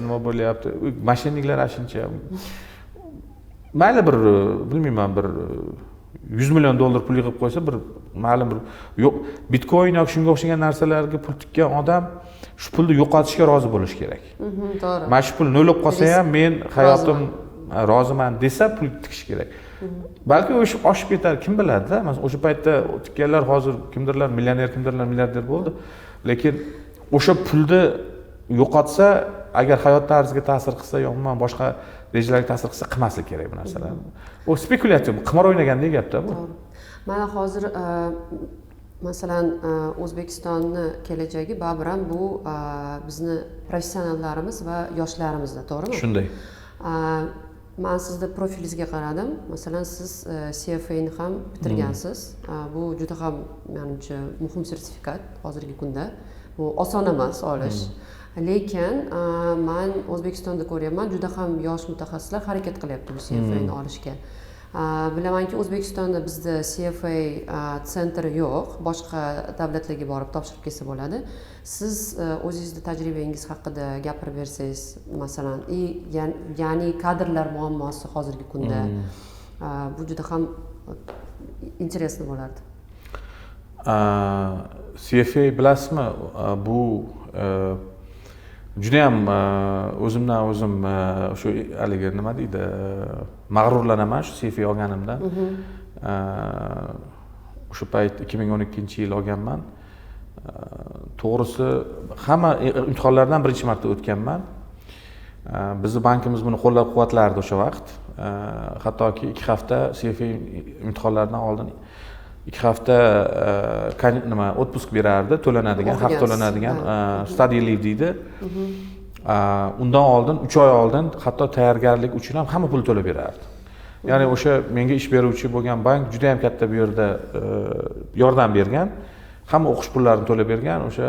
nima bo'lyapti, мошенник lar ana shuncha. Mayli, bir, bilmayman, bir 100 million dollar pul yig'ib qo'ysa, bir ma'lum bir, yo'q, bitcoin yoki shunga o'xshagan narsalarga pul tikkan odam shu pulni yo'qotishga rozi bo'lishi kerak. To'g'ri. Mana shu pul nol bo'lib qolsa ham, men hayotim roziman desa, pul tikish kerak. Balki u ish oshib ketar, kim biladida. Masalan, o'sha paytda tikkanlar hozir kimdirlar millioner, kimdirlar milliarder bo'ldi. Lekin o'sha pulni yo'qotsa, agar hayot tarziga ta'sir qilsa yo umuman boshqa rejalarga ta'sir qilsa, qilmaslik kerak bu narsalarni. U spekulyatsiya, qimor o'ynagandek gapda bu. To'g'ri. Mana hozir, masalan, O'zbekistonni kelajagi baribir ham bu bizni professionallarimiz va yoshlarimizda, to'g'rimi? Shunday. Man sizni profilingizga qaradim. Masalan, siz CFAni ham bitirgansiz. Bu juda ham, manimcha, muhim sertifikat hozirgi kunda. Bu oson emas olish. Lekin man O'zbekistonda ko'ryapman, juda ham yosh mutaxassislar harakat qilyapti bu CFAni olishga. Bilamanki, O'zbekistonda bizda CFA центр i yo'q, boshqa davlatlarga borib topshirib kelsa bo'ladi. Siz o'zingizni tajribangiz haqida gapirib bersangiz, masalan, и ya'ni kadrlar muammosi hozirgi kunda, bu juda ham интересно bo'lardi. CFA, bilasizmi, bu judayam o'zimdan o'zim shu haligi, nima deydi, mag'rurlanaman shu CFA olganimdan. O'sha payt, 2012-yil olganman. To'g'risi, hamma imtihonlardan birinchi marta o'tganman. Bizni bankimiz buni qo'llab quvvatlardi o'sha vaqt. Hattoki 2 hafta, CFA imtihonlaridan oldin 2 hafta nima, отпуск berardi, to'lanadigan, haq O'qigansiz. to'lanadigan, study leave deydi. Undan oldin, 3 oy oldin hatto tayyorgarlik uchun ham hamma pul to'lab berardi. Ya'ni o'sha menga ish beruvchi bo'lgan bank juda yam katta bu yerda yordam bergan, hamma o'qish pullarini to'lab bergan. O'sha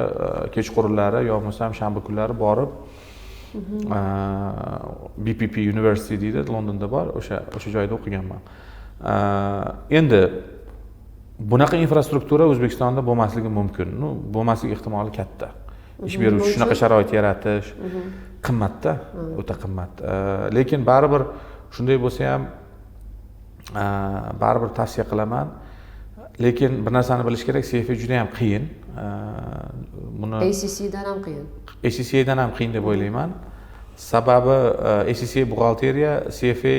kechqurunlari yo bo'lmasam shanba kunlari borib, BPP University deydi, Londonda bor, o'sha joyda o'qiganman. Endi bunaqa infrastruktura O'zbekistonda bo'lmasligi mumkin, ну, bo'lmasligi ehtimoli katta. Ish beruvchi shunaqa sharoit yaratish qimmatda, o'ta qimmat. Lekin baribir shunday bo'lsa ham, baribir tavsiya qilaman. Lekin bir narsani bilish kerak: CFA juda yam qiyin. Buni ACCdan ham qiyin. ACCAdan ham qiyin deb o'ylayman. Sababi ACCA buxgalteriya, CFA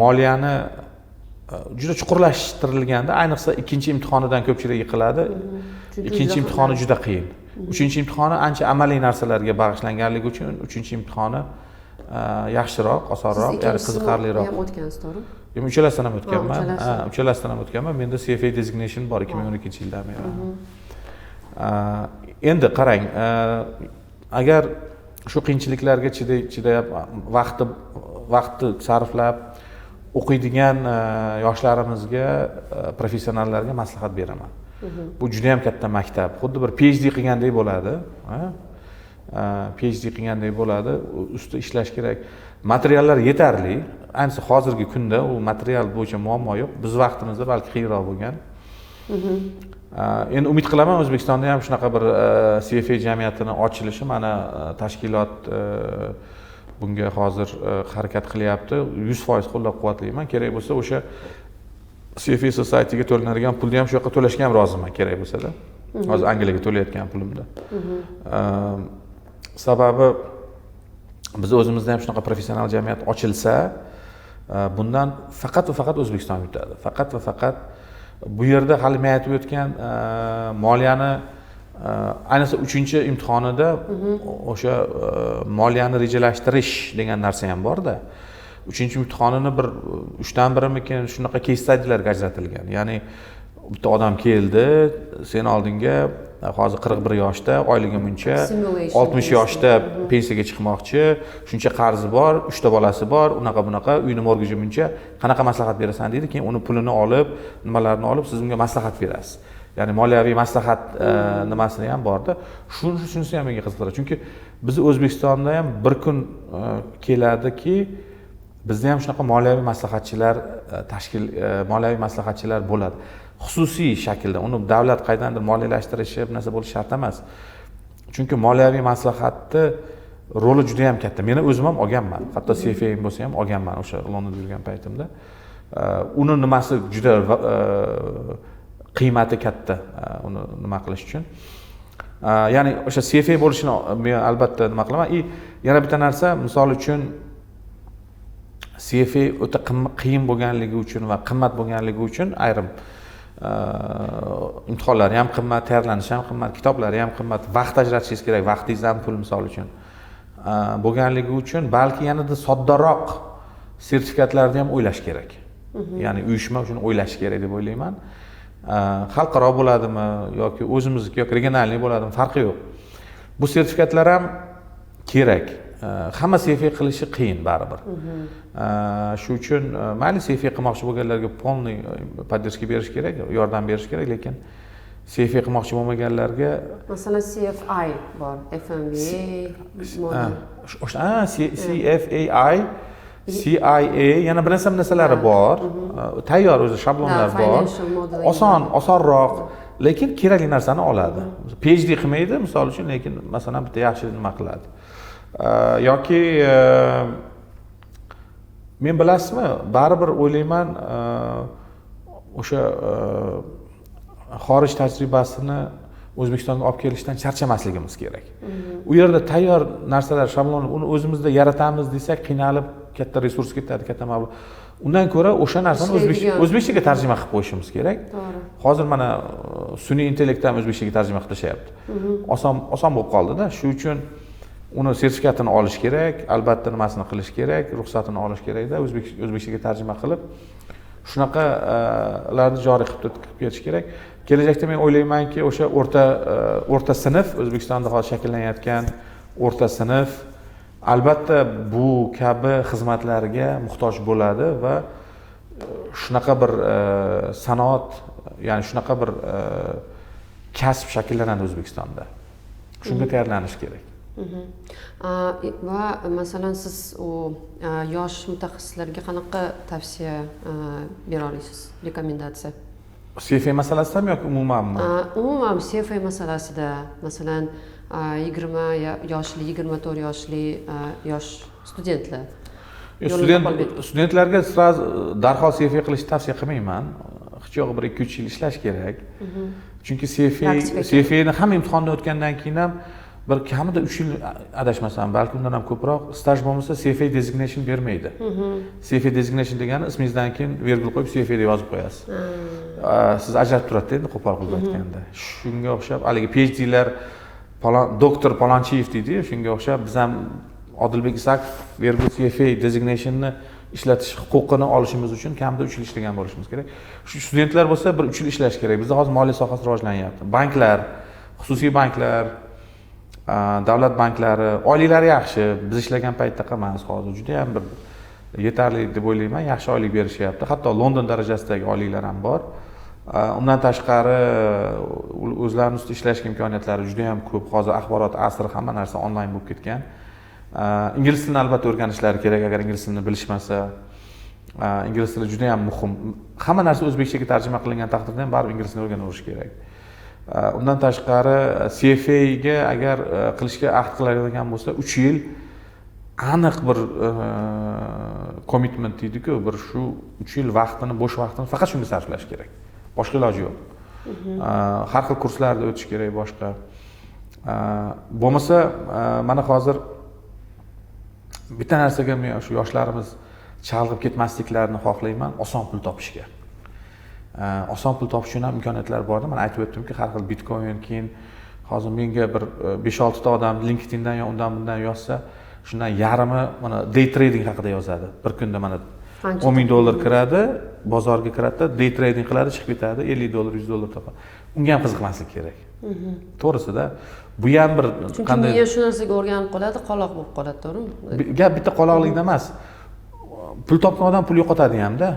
moliyani juda chuqurlashtirilganda, ayniqsa ikkinchi imtihonidan ko'pchilik yiqiladi. Chunki Ikkinchi imtihoni juda qiyin. Uchinchi imtihoni ancha amaliy narsalarga bag'ishlanganligi uchun uchinchi imtihoni yaxshiroq, osonroq, Siz ya'ni ikkinchisini qiziqarliroq. ham o'tgansiz, to'g'rimi? Men uchalasidan ham o'tganman. Uchalasidan. Ha, uchalasidan ham o'tganman. Menda CFA designation bor 2012-yildan beri. Endi qarang, agar shu qiyinchiliklarga chidab, vaqtni sarflab o'qiydigan yoshlarimizga, professionallarga maslahat beraman. Bu juda yam katta maktab, xuddi bir PhD qilgandek bo'ladi, ha? PhD qilgandek bo'ladi, ustida ishlash kerak. Materiallar yetarli, ayniqsa hozirgi kunda u material bo'yicha muammo yo'q. Biz vaqtimizda balki qiyinroq bo'lgan. Endi umid qilaman, O'zbekistonda ham shunaqa bir CFA jamiyatini ochilishi. Mana, tashkilot bunga hozir harakat qilyapti, 100% qo'llab quvvatlayman. Kerak bo'lsa, o'sha CFA Societyga to'lanadigan pulni ham shu yoqqa to'lashga ham roziman, kerak bo'lsada, hozir Angliyaga to'layotgan pulimda. Sababi biz o'zimizda ham shunaqa professional jamiyat ochilsa, bundan faqat va faqat O'zbekiston yutadi, faqat va faqat. Bu yerda hali men aytib o'tgan moliyani, ayniqsa uchinchi imtihonida o'sha moliyani rejalashtirish degan narsa ham borda. Uchinchi imtihonini bir uchdan birimikin, shunaqa case studylarga ajratilgan. Ya'ni bitta odam keldi seni oldingga, hozir 41 yoshda, oyligi buncha, Simulation. 60 yoshda pensiyaga chiqmoqchi, shuncha qarzi bor, uchta bolasi bor, unaqa bunaqa, uyini mortgage buncha, qanaqa maslahat berasan deydi. Keyin uni pulini olib, nimalarni olib, siz unga maslahat berasiz. Ya'ni moliyaviy maslahat nimasini ham borda. Shunisi ham menga qiziqtiradi, chunki bizni O'zbekistonda ham bir kun keladiki, bizda ham shunaqa moliyaviy maslahatchilar tashkil, moliyaviy maslahatchilar bo'ladi xususiy shaklda. Uni davlat qaydandir moliyalashtirishi, bir narsa bo'lishi shart emas, chunki moliyaviy maslahatni roli juda yam katta. Meni o'zim ham olganman, hatto CFA bo'lsa ham olganman o'sha Londonda yurgan paytimda. Uni nimasi juda qiymati katta, uni nima qilish uchun. Ya'ni o'sha CFA bo'lishini men albatta nima qilaman. И yana bitta narsa, misol uchun, CFA o'ta qiyin bo'lganligi uchun va qimmat bo'lganligi uchun, ayrim imtihonlari ham qimmat, tayyorlanishi ham qimmat, kitoblari ham qimmat, vaqt ajratishingiz kerak, vaqtingiz ham pul, misol uchun, bo'lganligi uchun balki yanada soddaroq sertifikatlarni ham o'ylash kerak. Ya'ni uyushma shuni o'ylashi kerak deb o'ylayman. Xalqaro bo'ladimi yoki o'zimizniki yoki региональный bo'ladimi, farqi yo'q. Bu sertifikatlar ham kerak. Hamma CFA qilishi qiyin baribir. Shu uchun mayli, CFA qilmoqchi bo'lganlarga полный поддержка berish kerak, yordam berish kerak, lekin CFA qilmoqchi bo'lmaganlarga Masalan, CFI bor, FMVA model. O'sha CFAI, CIA, yana bir narsa narsalari bor, tayyor o'zi shablonlar bor, oson, osonroq, lekin kerakli narsani oladi. PhD qilmaydi, misol uchun, lekin masalan bitta yaxshi nima qiladi. Yoki men, bilasizmi, baribir o'ylayman, o'sha xorij tajribasini O'zbekistonga olib kelishdan charchamasligimiz kerak. U yerda tayyor narsalar, shablon, uni o'zimizda yaratamiz desak, qiynalib, katta resurs ketadi, katta mablag'. Undan ko'ra o'sha narsani o'zbekchaga tarjima qilib qo'yishimiz kerak. To'g'ri. Hozir mana sun'iy intellekt ham o'zbekchaga tarjima qilib tashlayapti, oson, oson bo'lib qoldida. Shu uchun uni sertifikatini olish kerak albatta, nimasini qilish kerak, ruxsatini olish kerakda, o'zbekchaga tarjima qilib, shunaqalarni joriy qilib ketish kerak. Kelajakda men o'ylaymanki, o'sha o'rta sinf, O'zbekistonda hozir shakllanayotgan o'rta sinf albatta bu kabi xizmatlarga muhtoj bo'ladi va shunaqa bir sanoat, ya'ni shunaqa bir kasb shakllanadi O'zbekistonda. Shunga tayyorlanish kerak. Va masalan, siz u yosh mutaxassislarga qanaqa tavsiya bera olasiz, рекомендация? CFA masalasidami yoki umumanmi? Umuman CFA masalasida. Masalan, 20 yoshli, 24 yoshli yosh studentlar. Studentlarga сразу, darhol CFA qilishni tavsiya qilmayman. Hech yo'g'i bir 2-3 yil ishlash kerak, chunki CFA, CFAni hamma imtihondan o'tgandan keyin ham bir kamida 3 yil, adashmasam, balki undan ham ko'proq staj bo'lmasa, CFA designation bermaydi. CFA designation degani ismingizdan keyin vergul qo'yib, CFA deb yozib qo'yasiz. Siz ajratib turadida endi, qo'pol qilib aytganda. Shunga o'xshab haligi PhDlar doktor Palonchiyev deydiyu, shunga o'xshab biz ham Odilbek Isakov vergul CFA designationni ishlatish huquqini olishimiz uchun kamida 3 yil ishlagan bo'lishimiz kerak. Shu studentlar bo'lsa, bir 3 yil ishlash kerak. Bizda hozir moliya sohasi rivojlanyapti, banklar, xususiy banklar, davlat banklari oyliklari yaxshi, biz ishlagan paytdaqa emas, hozir judayam bir yetarli deb o'ylayman, yaxshi oylik berishyapti, hatto London darajasidagi oyliklar ham bor. Undan tashqari, o'zlarini ustida ishlashga imkoniyatlari juda yam ko'p. Hozir axborot asri, hamma narsa onlayn bo'lib ketgan. Ingliz tilini albatta o'rganishlari kerak, agar ingliz tilini bilishmasa. Ingliz tili juda yam muhim. Hamma narsa o'zbekchaga tarjima qilingan taqdirda ham baribir ingliz tilini o'rganaverish kerak. Undan tashqari, CFAga agar qilishga ahd qiladigan bo'lsa, 3 yil aniq bir commitment deydiku, bir shu 3 yil vaqtini, bo'sh vaqtini faqat shunga sarflash kerak, boshqa iloji yo'q. Har xil kurslarda o'tish kerak, boshqa. Bo'lmasa, mana hozir bitta narsaga men shu yoshlarimiz chalg'ib ketmasliklarini xohlayman, oson pul topishga. Oson pul topish uchun ham imkoniyatlar borda. Mana aytib o'tdimki, har xil bitcoin, keyin hozir menga bir 5-6 ta odam LinkedIndan yo undan bundan yozsa, shundan yarmi mana day trading haqida yozadi. Bir kunda mana 10 000 dollar kiradi, bozorga kiradida, day trading qiladi, chiqib ketadi, 50 dollar, 100 dollar topadi. Unga ham qiziqmaslik kerak to'g'risida. Bu ham bir Chunki miya shu narsaga o'rganib qoladi, qoloq bo'lib qoladi, to'g'rimi? Gap bitta qoloqlikda emas, pul topgan odam pul yo'qotadi hamda.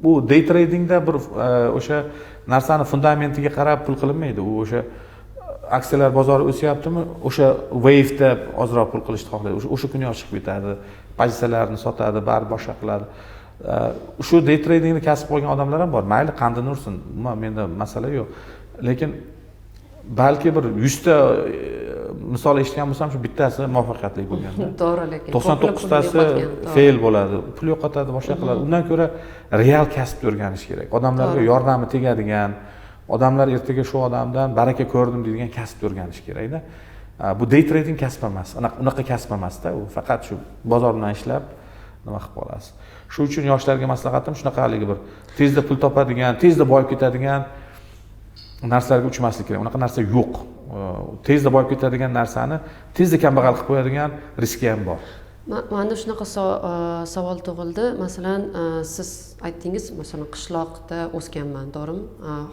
Bu day tradingda bir o'sha narsani fundamentiga qarab pul qilinmaydi. U o'sha aksiyalar bozori o'syaptimi, o'sha waveda ozroq pul qilishni xohlaydi, o'sha kuni chiqib ketadi, pozitsiyalarni sotadi, baribir boshqa qiladi. Shu day tradingni kasb qilgan odamlar ham bor, mayli, qandini ursin, umuman menda masala yo'q, lekin balki bir 100 ta misol eshitgan bo'lsam, shu bittasi muvaffaqiyatli bo'lganda. To'g'ri, lekin 99 tasi fail bo'ladi, pul yo'qotadi, boshqa qiladi. Undan ko'ra real kasbni o'rganish kerak, odamlarga yordami tegadigan, odamlar ertaga shu odamdan baraka ko'rdim deydigan kasbni o'rganish kerakda. Bu day trading kasb emas, unaqa kasb emasda u, faqat shu bozor bilan ishlab nima qilib qolasiz. Shu uchun yoshlarga maslahatim shunaqa, haligi bir tezda pul topadigan, tezda boyib ketadigan narsalarga uchmaslik kerak. Unaqa narsa yo'q. Tezda boyib ketadigan narsani tezda kambag'al qilib qo'yadigan riski ham bor. Manda shunaqa savol tug'ildi. Masalan, siz aytdingiz, masalan, qishloqda o'sganman, to'g'rimi?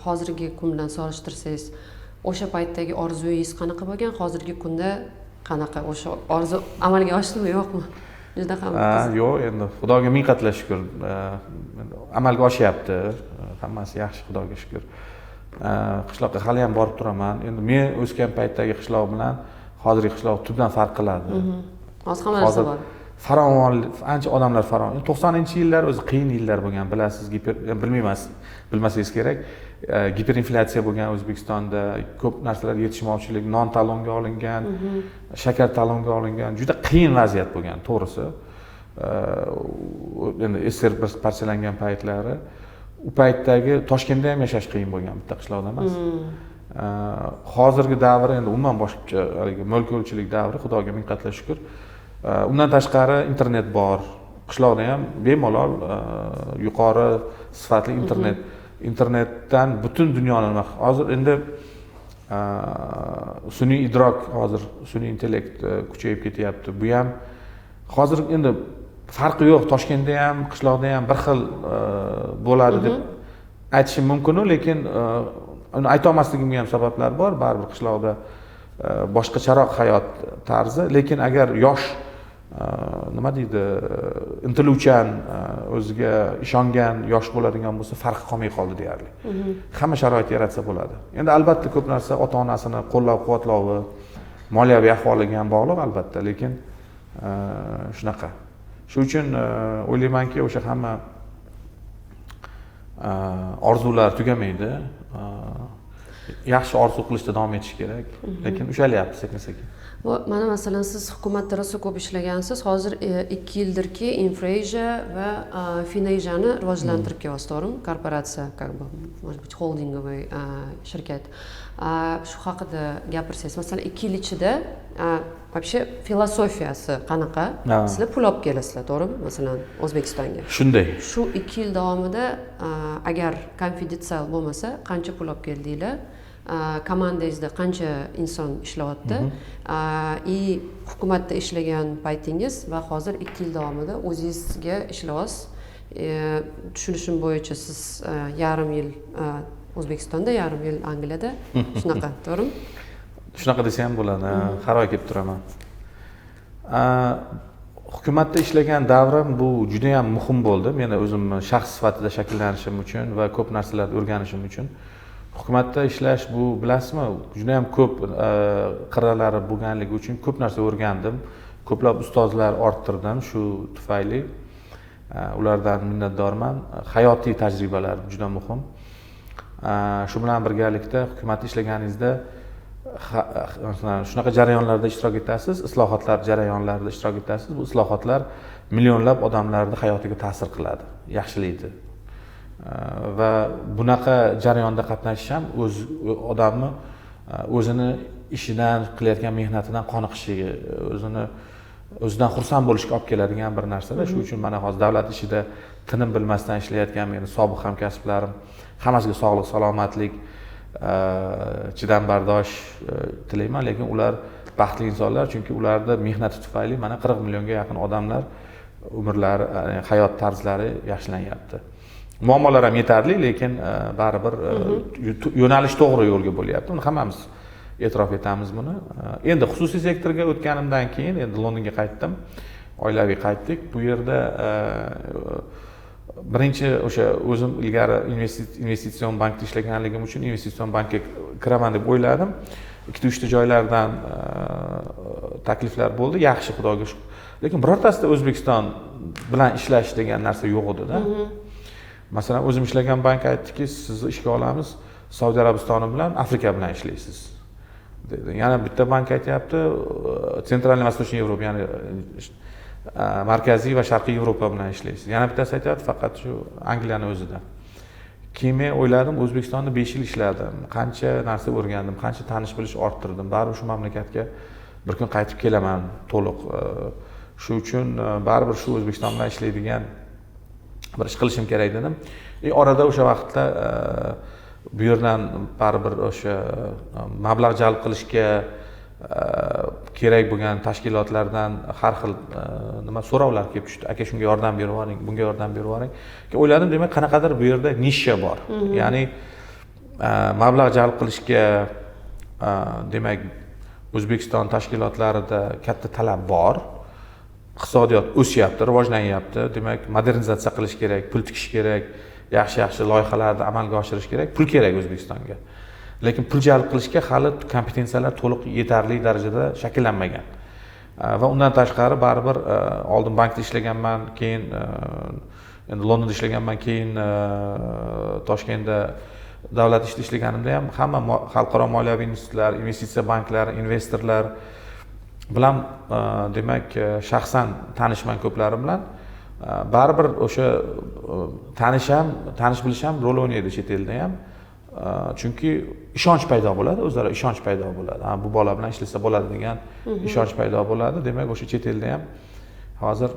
Hozirgi kun bilan solishtirsangiz, o'sha paytdagi orzungiz qanaqa bo'lgan, hozirgi kunda qanaqa? O'sha orzu amalga oshdimi, yo'qmi? Juda ham Yo'q, endi Xudoga ming qatla shukur, amalga oshyapti, hammasi yaxshi, Xudoga shukur. Qishloqqa hali ham borib turaman. Endi men o'sgan paytdagi qishloq bilan hozirgi qishloq tubdan farq qiladi. Hozir hamma narsa bor. Farovon, ancha odamlar farovon. 90-yillar o'zi qiyin yillar bo'lgan, bilasiz, bilmayman, bilmasangiz kerak. Giperinflyatsiya bo'lgan O'zbekistonda, ko'p narsalar yetishmovchilik, non talonga olingan, shakar talonga olingan, juda qiyin vaziyat bo'lgan, to'g'risi. Endi SSR parchalangan paytlari, u paytdagi Toshkentda ham yashash qiyin bo'lgan, bitta qishloqda emas. Hozirgi davr endi umuman boshqacha, haligi mo'l-ko'lchilik davri, Xudoga ming qatla shukur. Undan tashqari internet bor, qishloqda ham bemalol yuqori sifatli internet, internetdan butun dunyoni nima, hozir endi sun'iy idrok, hozir sun'iy intellekt kuchayib ketyapti. Bu ham hozir endi farqi yo'q, Toshkentda ham, qishloqda ham bir xil bo'ladi deb aytishim mumkinu, lekin uni aytolmasligimga ham sabablar bor. Baribir qishloqda boshqacharoq hayot tarzi, lekin agar yosh, nima deydi, intiluvchan, o'ziga ishongan yosh bo'ladigan bo'lsa, farqi qolmay qoldi deyarli. Hamma sharoit yaratsa bo'ladi. Endi albatta ko'p narsa ota onasini qo'llab quvvatlovi, moliyaviy ahvoliga ham bog'liq albatta, lekin shunaqa. Shu uchun o'ylaymanki, o'sha hamma orzular tugamaydi. Yaxshi orzu qilishda davom etish kerak, lekin ushalyapti sekin-sekin. Mana masalan, siz hukumatda rosa ko'p ishlagansiz. Hozir 2 yildirki Infrasia va Finasiani rivojlantirib kelyapsiz, to'g'rimi? Korporatsiya, как бы, может быть, холдинговый shirkat. Shu haqida gapirsangiz, masalan, 2 yil ichida вообще filosofiyasi qanaqa? Sizlar pul olib kelasizlar, to'g'rimi? Masalan, O'zbekistonga. Shunday. Shu 2 yil davomida, agar konfidensial bo'lmasa, qancha pul olib keldinglar? Komandangizda qancha inson ishlayapti? И hukumatda ishlagan paytingiz va hozir 2 yil davomida o'zingizga ishlayapsiz. Tushunishim bo'yicha siz yarim yil O'zbekistonda, yarim yil Angliyada. Shunaqa, to'g'rimi? Shunaqa desa ham bo'ladi. Har oy kelib turaman. Hukumatda ishlagan davrim bu juda ham muhim bo'ldi. Meni o'zimni shaxs sifatida shakllanishim uchun va ko'p narsalarni o'rganishim uchun. Hukumatda ishlash bu, bilasizmi, juda ham ko'p qirralari bo'lganligi uchun ko'p narsa o'rgandim. Ko'plab ustozlar orttirdim shu tufayli. Ulardan minnatdorman. Hayotiy tajribalar juda muhim. Shu bilan birgalikda hukumatda ishlaganingizda masalan, shunaqa jarayonlarda ishtirok etasiz, islohotlar jarayonlarida ishtirok etasiz. Bu islohotlar millionlab odamlarning hayotiga ta'sir qiladi, yaxshilaydi. Va bunaqa jarayonda qatnashish ham o'z odamni o'zini ishidan, qilayotgan mehnatidan qoniqishiga, o'zidan xursand bo'lishga olib keladigan bir narsada. Shu uchun mana hozir davlat ishida tinim bilmasdan ishlayotgan meni sobiq hamkasblarim hammasiga sog'lik, salomatlik, chidam bardosh tilayman, lekin ular baxtli insonlar, chunki ularda mehnati tufayli mana 40 millionga yaqin odamlar umrlari, hayot tarzlari yaxshilanyapti. Muammolar ham yetarli, lekin baribir yo'nalish to'g'ri yo'lga bo'lyapti. Uni hammamiz e'tirof etamiz buni. Endi xususiy sektorga o'tganimdan keyin endi Londonga qaytdim. Oilaviy qaytdik. Bu yerda birinchi o'sha o'zim ilgari investitsion bankda ishlaganligim uchun investitsion bankka kiraman deb o'yladim. Ikkita uchta joylardan takliflar bo'ldi. Yaxshi, Xudoga shukr. Lekin birortasida O'zbekiston bilan ishlash degan narsa yo'q edi-da. Masalan, o'zim ishlagan bank aytdiki, sizni ishga olamiz, Saudiya Arabistoni bilan, Afrika bilan ishlaysiz dedi. Yana bitta bank aytyapti, Центральный Восточный Европа, ya'ni Markaziy va Sharqiy Yevropa bilan ishlaysiz. Yana bittasi aytyapti, faqat shu Angliyani o'zida. Keyin men o'yladim, O'zbekistonda 5 yil ishladim, qancha narsa o'rgandim, qancha tanish bilish orttirdim. Baribir shu mamlakatga bir kun qaytib kelaman to'liq. Shu uchun baribir shu O'zbekiston bilan ishlaydigan bir ish qilishim kerak dedim. Orada o'sha vaqtda bu yerdan baribir o'sha mablag' jalb qilishga kerak bo'lgan tashkilotlardan har xil nima so'rovlar kelib tushdi: aka, shunga yordam berib yuboring, bunga yordam berib yuboring. Keyin o'yladim, demak, qanaqadir bu yerda ниша bor, ya'ni mablag' jalb qilishga, demak, O'zbekiston tashkilotlarida katta talab bor, iqtisodiyot o'syapti, rivojlanyapti, demak, modernizatsiya qilish kerak, pul tikish kerak, yaxshi yaxshi loyihalarni amalga oshirish kerak, pul kerak O'zbekistonga. Lekin pul jalb qilishga hali kompetensiyalar to'liq, yetarli darajada shakllanmagan. Va undan tashqari, baribir oldin bankda ishlaganman, keyin endi Londonda ishlaganman, keyin Toshkentda davlat ishida ishlaganimda ham hamma xalqaro moliyaviy institutlar, investitsiya banklari, investorlar bilan, demak, shaxsan tanishman ko'plari bilan. Baribir o'sha tanish ham, tanish bilish ham rol o'ynaydi chet elda ham, chunki ishonch paydo bo'ladi, o'zaro ishonch paydo bo'ladi. Ha, bu bola bilan ishlasa bo'ladi degan ishonch paydo bo'ladi. Demak, o'sha chet elda ham hozir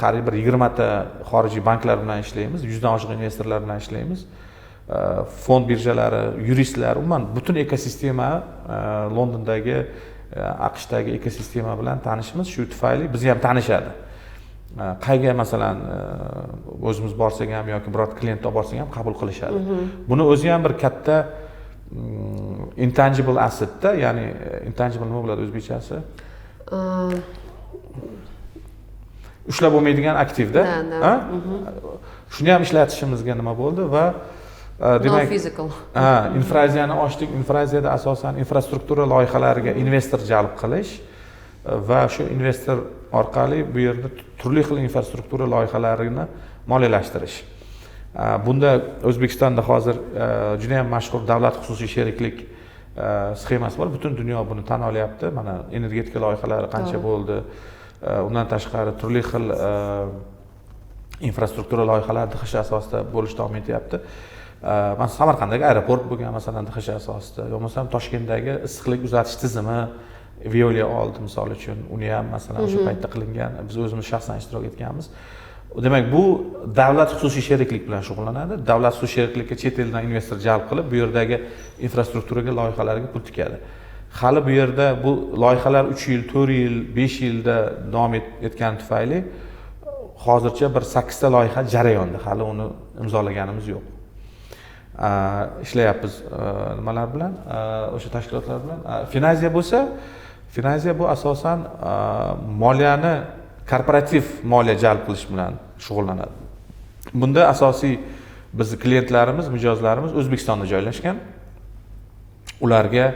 qariyb bir 20 ta xorijiy banklar bilan ishlaymiz, 100 dan oshiq investorlar bilan ishlaymiz, fond birjalari, yuristlar, umuman butun ekosistema, Londondagi, AQShdagi ekosistema bilan tanishmiz. Shu tufayli bizni ham tanishadi. Qayerga, masalan, o'zimiz borsak ham yoki birorta klient olib borsak ham, qabul qilishadi. Buni o'zi ham bir katta intangible assetda, ya'ni intangible nima bo'ladi o'zbekchasi? Ushlab bo'lmaydigan aktivda. Да, да. Ha? Shuni ham ishlatishimizga nima bo'ldi va demak, Non physical. Ha, Infraziyani ochdik. Infraziyada asosan infrastruktura loyihalariga investor jalb qilish va shu investor orqali bu yerda turli xil infrastruktura loyihalarini moliyalashtirish. Bunda O'zbekistonda hozir juda yam mashhur davlat xususiy sheriklik sxemasi bor, butun dunyo buni tan olyapti. Mana, energetika loyihalari qancha bo'ldi. Undan tashqari, turli xil infrastruktura loyihalari DXSh asosida bo'lish davom etyapti. Masalan, Samarqanddagi aeroport bo'lgan, masalan, DXSh asosida, yo bo'lmasam Toshkentdagi issiqlik uzatish tizimi, Veolia oldi, misol uchun, uni ham, masalan, o'sha paytda qilingan, biz o'zimiz shaxsan ishtirok etganmiz. Demak, bu davlat xususiy sheriklik bilan shug'ullanadi. Davlat xususiy sheriklikka chet eldan investor jalb qilib, bu yerdagi infrastrukturaga, loyihalarga pul tikadi. Hali bu yerda bu loyihalar 3 yil, 4 yil, 5 yilda davom etgani tufayli hozircha bir sakkizta loyiha jarayonda, hali uni imzolaganimiz yo'q. Ishlayapmiz nimalar bilan, o'sha tashkilotlar bilan. Finaziya bo'lsa, Finaziya bu asosan moliyani, korporativ moliya jalb qilish bilan shug'ullanadi. Bunda asosiy bizni klientlarimiz, mijozlarimiz O'zbekistonda joylashgan. Ularga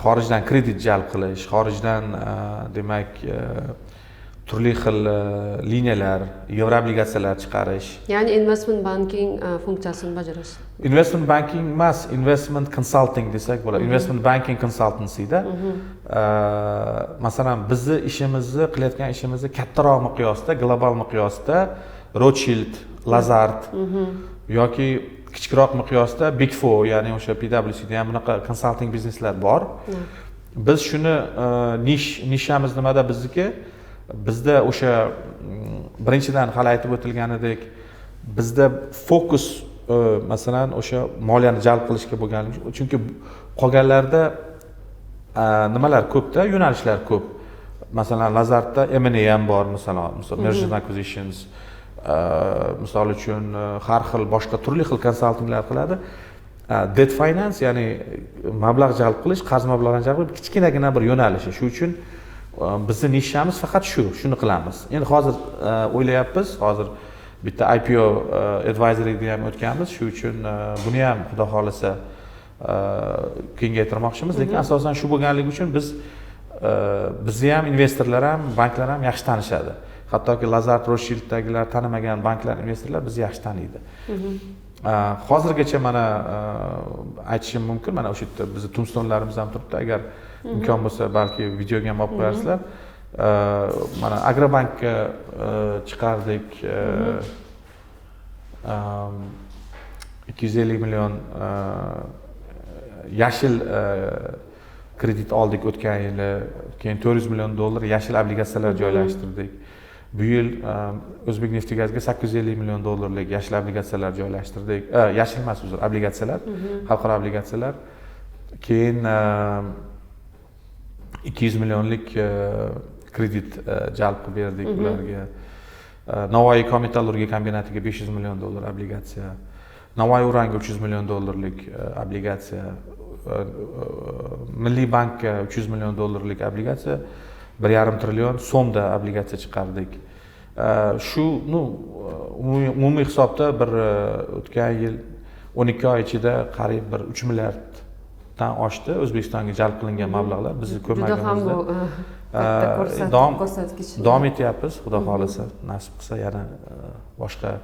xorijdan kredit jalb qilish, xorijdan, demak, turli xil liniyalar, yevro obligatsiyalar chiqarish. Ya'ni investment banking funksiyasini bajarasiz. Investment banking emas, investment consulting desak bo'ladi, investment banking consultancyda. Masalan, bizni ishimizni, qilayotgan ishimizni kattaroq miqyosda, global miqyosda Rothschild, Lazard yoki kichikroq miqyosda Big Four, ya'ni o'sha PwCda ham bunaqa consulting bizneslar bor. Biz shuni ниша miz nimada bizniki? Bizda o'sha birinchidan, hali aytib o'tilganidek, bizda fokus, masalan, o'sha moliyani jalb qilishga bo'lgan, chunki qolganlarda nimalar ko'pda, yo'nalishlar ko'p. Masalan, Lazardda M&A ham bor, masalan, misol, mergers and acquisitions, misol uchun, har xil boshqa turli xil konsaltinglar qiladi. Debt finance, ya'ni mablag' jalb qilish, qarz mablag'ini jalb qilish kichkinagina bir yo'nalishi. Shu uchun bizni ниша miz faqat shu, shuni qilamiz. Endi hozir o'ylayapmiz, hozir bitta IPO advisoryni ham o'tganmiz, shu uchun buni ham, xudo xohlasa, kengaytirmoqchimiz. Lekin asosan shu bo'lganligi uchun bizni ham investorlar ham, banklar ham yaxshi tanishadi. Hattoki Lazard, Rothschilddagilar tanimagan banklar, investorlar bizni yaxshi taniydi. Hozirgacha mana aytishim mumkin, mana o'sha yerda bizni tombstonelarimiz ham turibdi, agar imkon bo'lsa, balki videoga ham olib qo'yarsizlar. Mana, Agrobankka chiqardik 250 million yashil kredit oldik o'tgan yili, keyin 400 million dollar yashil obligatsiyalar joylashtirdik. Bu yil O'zbek neftegazga 850 million dollarlik yashil obligatsiyalar joylashtirdik. Yashil emas, uzr, obligatsiyalar, xalqaro obligatsiyalar. Keyin 200 millionlik kredit jalb qilib berdik ularga. Navoiy kon-metallurgiya kombinatiga 500 million dollar obligatsiya, Navoiy uranga 300 million dollarlik obligatsiya, Milliy bankka 300 million dollarlik obligatsiya, 1,5 trillion so'mda obligatsiya chiqardik. Shu, ну, umumiy hisobda bir o'tgan yil 12 oy ichida qariyb bir 3 milliarddan oshdi O'zbekistonga jalb qilingan mablag'lar bizni Juda ham ko'magimizda. bu katta ko'rsatkich. Davom etyapmiz, xudo xohlasa, nasib qilsa, yana boshqa.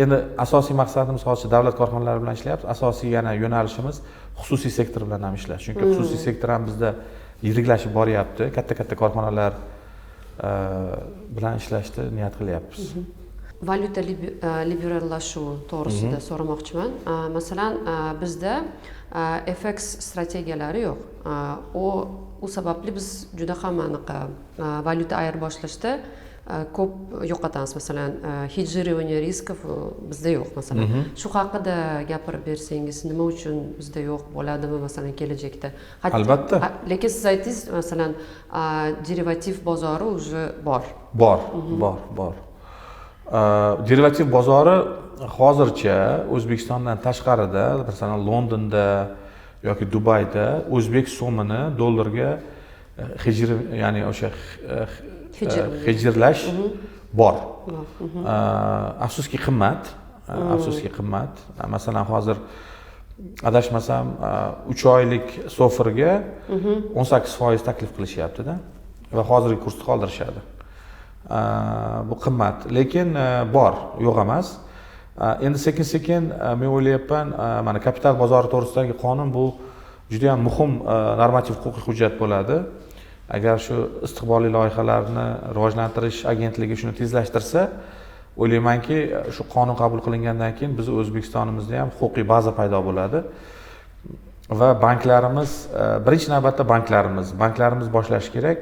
Endi asosiy maqsadimiz, hozir davlat korxonalari bilan ishlayapmiz, asosiy yana yo'nalishimiz xususiy sektor bilan ham ishlash, chunki xususiy sektor ham bizda yiriklashib boryapti, katta katta korxonalar bilan ishlashni niyat qilyapmiz. Valyuta liberallashuvi to'g'risida so'ramoqchiman. Masalan, bizda FX strategiyalari yo'q. U sababli biz juda ham anaqa valyuta ayirboshlashda ko'p yo'qotamiz. Masalan, хеджирование рисков bizda yo'q. Masalan, shu haqida gapirib bersangiz, nima uchun bizda yo'q, bo'ladimi, masalan, kelajakda? Albatta. Lekin siz aytdingiz, masalan, derivativ bozori уже bor. Bor, bor, bor. Derivativ bozori hozircha O'zbekistondan tashqarida, masalan, Londonda yoki Dubayda o'zbek so'mini dollarga хеджир, ya'ni o'sha хеджир lash bor. Afsuski, qimmat, afsuski, qimmat. Masalan, hozir adashmasam, 3 oylik SOFRga 18% taklif qilishyaptida va hozirgi kursda qoldirishadi. Bu qimmat, lekin bor, yo'q emas. Endi sekin sekin men o'ylayapman, mana kapital bozori to'g'risidagi qonun, bu juda yam muhim normativ huquqiy hujjat bo'ladi. Agar shu istiqbolli loyihalarni rivojlantirish agentligi shuni tezlashtirsa, o'ylaymanki, shu qonun qabul qilingandan keyin bizni O'zbekistonimizda ham huquqiy baza paydo bo'ladi va banklarimiz, birinchi navbatda banklarimiz boshlashi kerak.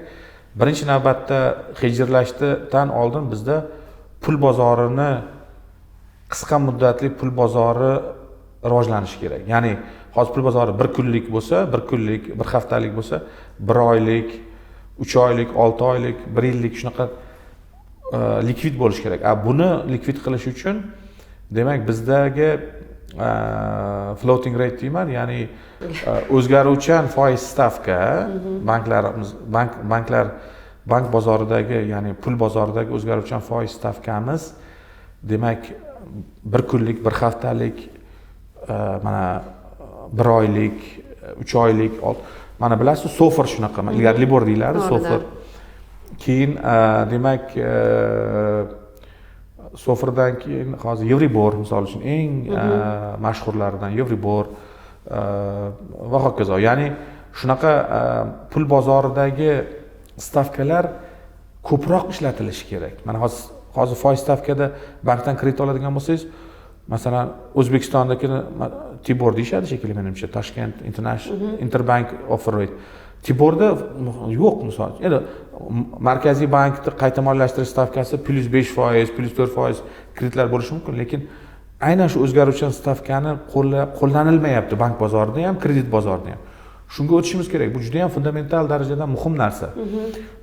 Birinchi navbatda хеджир lashdan oldin bizda pul bozorini, qisqa muddatli pul bozori rivojlanishi kerak. Ya'ni hozir pul bozori bir kunlik bo'lsa, bir kunlik, bir haftalik bo'lsa, bir oylik, 3 oylik, 6 oylik, bir yillik, shunaqa likvid bo'lishi kerak. A buni likvid qilish uchun, demak, bizdagi floating rate deyman, ya'ni o'zgaruvchan foiz stavka, banklarimiz, banklar, bank bozoridagi, ya'ni pul bozoridagi o'zgaruvchan foiz stavkamiz, demak, bir kunlik, bir haftalik, mana bir oylik, 3 oylik, mana bilasiz, SOFR shunaqa, ilgari Libor deyiladi, SOFR. Keyin, demak, SOFRdan keyin hozir Evribor, misol uchun, eng mashhurlaridan Evribor va hokazo. Ya'ni shunaqa pul bozoridagi stavkalar ko'proq ishlatilishi kerak. Mana hozir foiz stavkada bankdan kredit oladigan bo'lsangiz, masalan, O'zbekistondagi Tibor deyishadi shekilli, menimcha, Tashkent International Interbank Offer Rate. Tiborda yo'q, misol. Endi Markaziy bankni qayta moliyalashtirish stavkasi plyus 5%, plyus 4% kreditlar bo'lishi mumkin, lekin aynan shu o'zgaruvchan stavkani qo'llanilmayapti bank bozorida ham, kredit bozorida ham. Shunga o'tishimiz kerak. Bu juda ham fundamental darajada muhim narsa.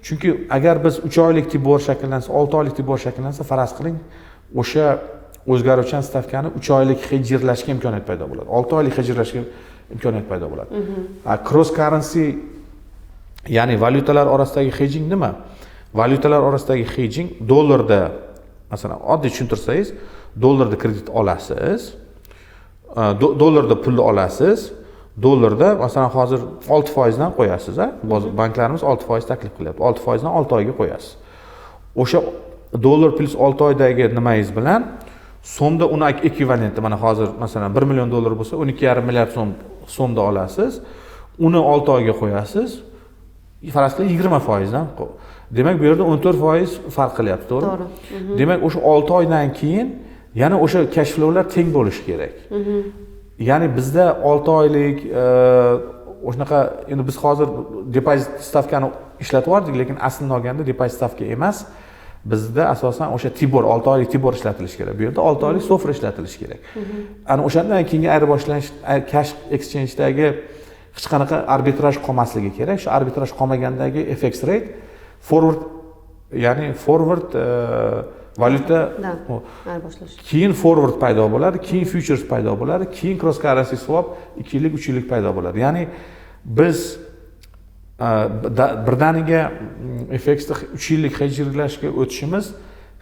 Chunki agar biz 3 oylik Tibor shakllansa, 6 oylik Tibor shakllansa, faraz qiling, o'sha o'zgaruvchan stavkani 3 oylik хеджир lashga imkoniyat paydo bo'ladi, 6 oylik хеджир lashga imkoniyat paydo bo'ladi. Cross currency, ya'ni valyutalar orasidagi hedging nima? Valyutalar orasidagi hedging dollarda, masalan, oddiy tushuntirsangiz, dollarda kredit olasiz, dollarda pulni olasiz, dollarda, masalan, hozir 6%dan qo'yasiz, a banklarimiz 6% taklif qilyapti, 6%dan 6 oyga qo'yasiz. O'sha dollar plyus 6 oydagi nimangiz bilan so'mda uni ekvivalenti, mana hozir, masalan, 1 million dollar bo'lsa, 12,5 milliard so'm so'mda olasiz, uni 6 oyga qo'yasiz, faraz qiling, 20%dan. Demak, bu yerda 14% farq qilyapti, to'g'rimi? To'g'ri. Demak, o'sha 6 oydan keyin yana o'sha cash flowlar teng bo'lishi kerak. Ya'ni bizda 6 oylik o'shanaqa, endi biz hozir depozit stavkani ishlatib yubordik, lekin aslini olganda depozit stavka emas, bizda asosan o'sha Tibor, 6 oylik Tibor ishlatilishi kerak, bu yerda 6 oylik SOFR ishlatilishi kerak. Ana o'shandan keyingi ayirboshlash, cash exchange'dagi Hech qanaqa arbitraj qolmasligi kerak. Shu arbitraj qolmagandagi FX rate forward, ya'ni forward valyuta ayirboshlash. Keyin forward paydo bo'ladi, keyin futures paydo bo'ladi, keyin cross currency swap 2 yillik, 3 yillik paydo bo'ladi. Ya'ni biz birdaniga FXni 3 yillik hedjirlashga o'tishimiz,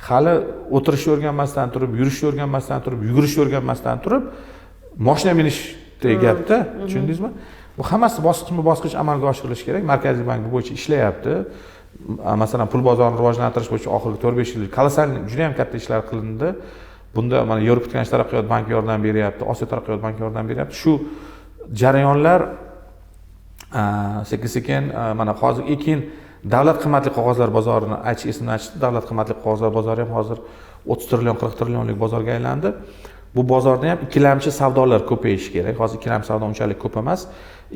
hali o'tirishni o'rganmasdan turib, yurishni o'rganmasdan turib, yugurishni o'rganmasdan turib moshina minishdek gapda, tushundingizmi? Bu hammasi bosqichma bosqich amalga oshirilishi kerak. Markaziy bank bu bo'yicha ishlayapti. Masalan, pul bozorini rivojlantirish bo'yicha oxirgi 4-5 yil колоссальный, juda yam katta ishlar qilindi. Bunda mana Yevropa tiklanish taraqqiyot banki yordam beryapti, Osiyo taraqqiyot banki yordam beryapti. Shu jarayonlar sekin sekin mana hozir, keyin davlat qimmatli qog'ozlar bozorini aytish esimdan chiqdi. Davlat qimmatli qog'ozlar bozori ham hozir 30 trillion, 40 trillionlik bozorga aylandi. Bu bozorda ham ikkilamchi savdolar ko'payishi kerak. Hozir ikkilamchi savdo unchalik ko'p emas.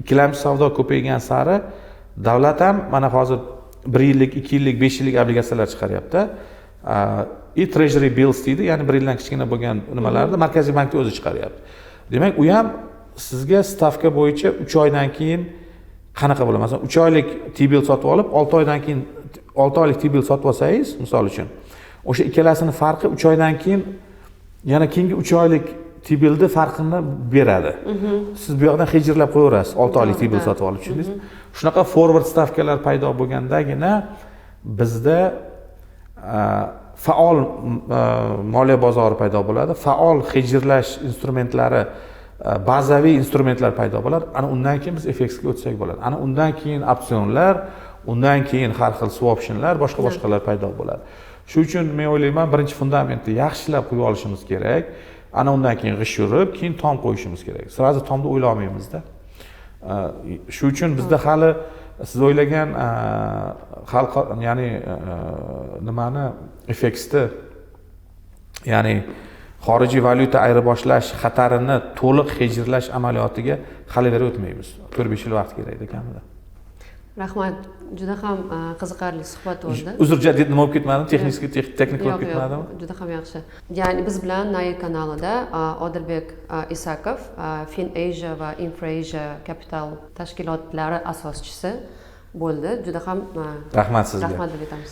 Ikkilamchi savdo ko'paygan sari davlat ham mana hozir 1 yillik, 2 yillik, 5 yillik obligatsiyalar chiqaryapti и treasury bills deydi, ya'ni 1 yildan kichkina bo'lgan nimalarni Markaziy bankni o'zi chiqaryapti. Demak, u ham sizga stavka bo'yicha 3 oydan keyin qanaqa bo'ladi? Masalan, 3 oylik T bill sotib olib, 6 oydan keyin 6 oylik T bill sotib olsangiz, misol uchun, o'sha ikkalasini farqi 3 oydan keyin yana keyingi 3 oylik T billni farqini beradi. Siz bu yoqdan hejirlab qo'yaverasiz 6 oylik T bill sotib olib, tushundingizmi? Shunaqa forward stavkalar paydo bo'lgandagina bizda faol moliya bozori paydo bo'ladi, faol hejirlash instrumentlari, bazaviy instrumentlar paydo bo'ladi. Ana undan keyin biz FXga o'tsak bo'ladi. Ana undan keyin opsionlar, undan keyin har xil swaptionlar, boshqa boshqalar paydo bo'ladi. Shuning uchun men o'ylayman, birinchi fundamentni yaxshilab qo'yib olishimiz kerak. Ana undan keyin g'isht urib, keyin tom qo'yishimiz kerak. Сразу tomni o'ylolmaymizda. Shuning uchun bizda hali siz o'ylagan xalq, ya'ni nimani, FXni, ya'ni xorijiy valyuta ayirboshlash xatarini to'liq hejirlash amaliyotiga hali beri o'tmaymiz. 4-5 yil vaqt kerakda kamida. Rahmat, juda ham qiziqarli suhbat bo'ldi. Uzr, nima bo'lib ketmadim, texnik, texnik bo'lib Yo'q, yo'q, ketmadimi? Juda ham yaxshi. Ya'ni biz bilan Nai kanalida Odilbek Isakov, FinAsia va InfraAsia Capital tashkilotlari asoschisi bo'ldi. Juda ham Rahmat sizga. rahmat deb aytamiz.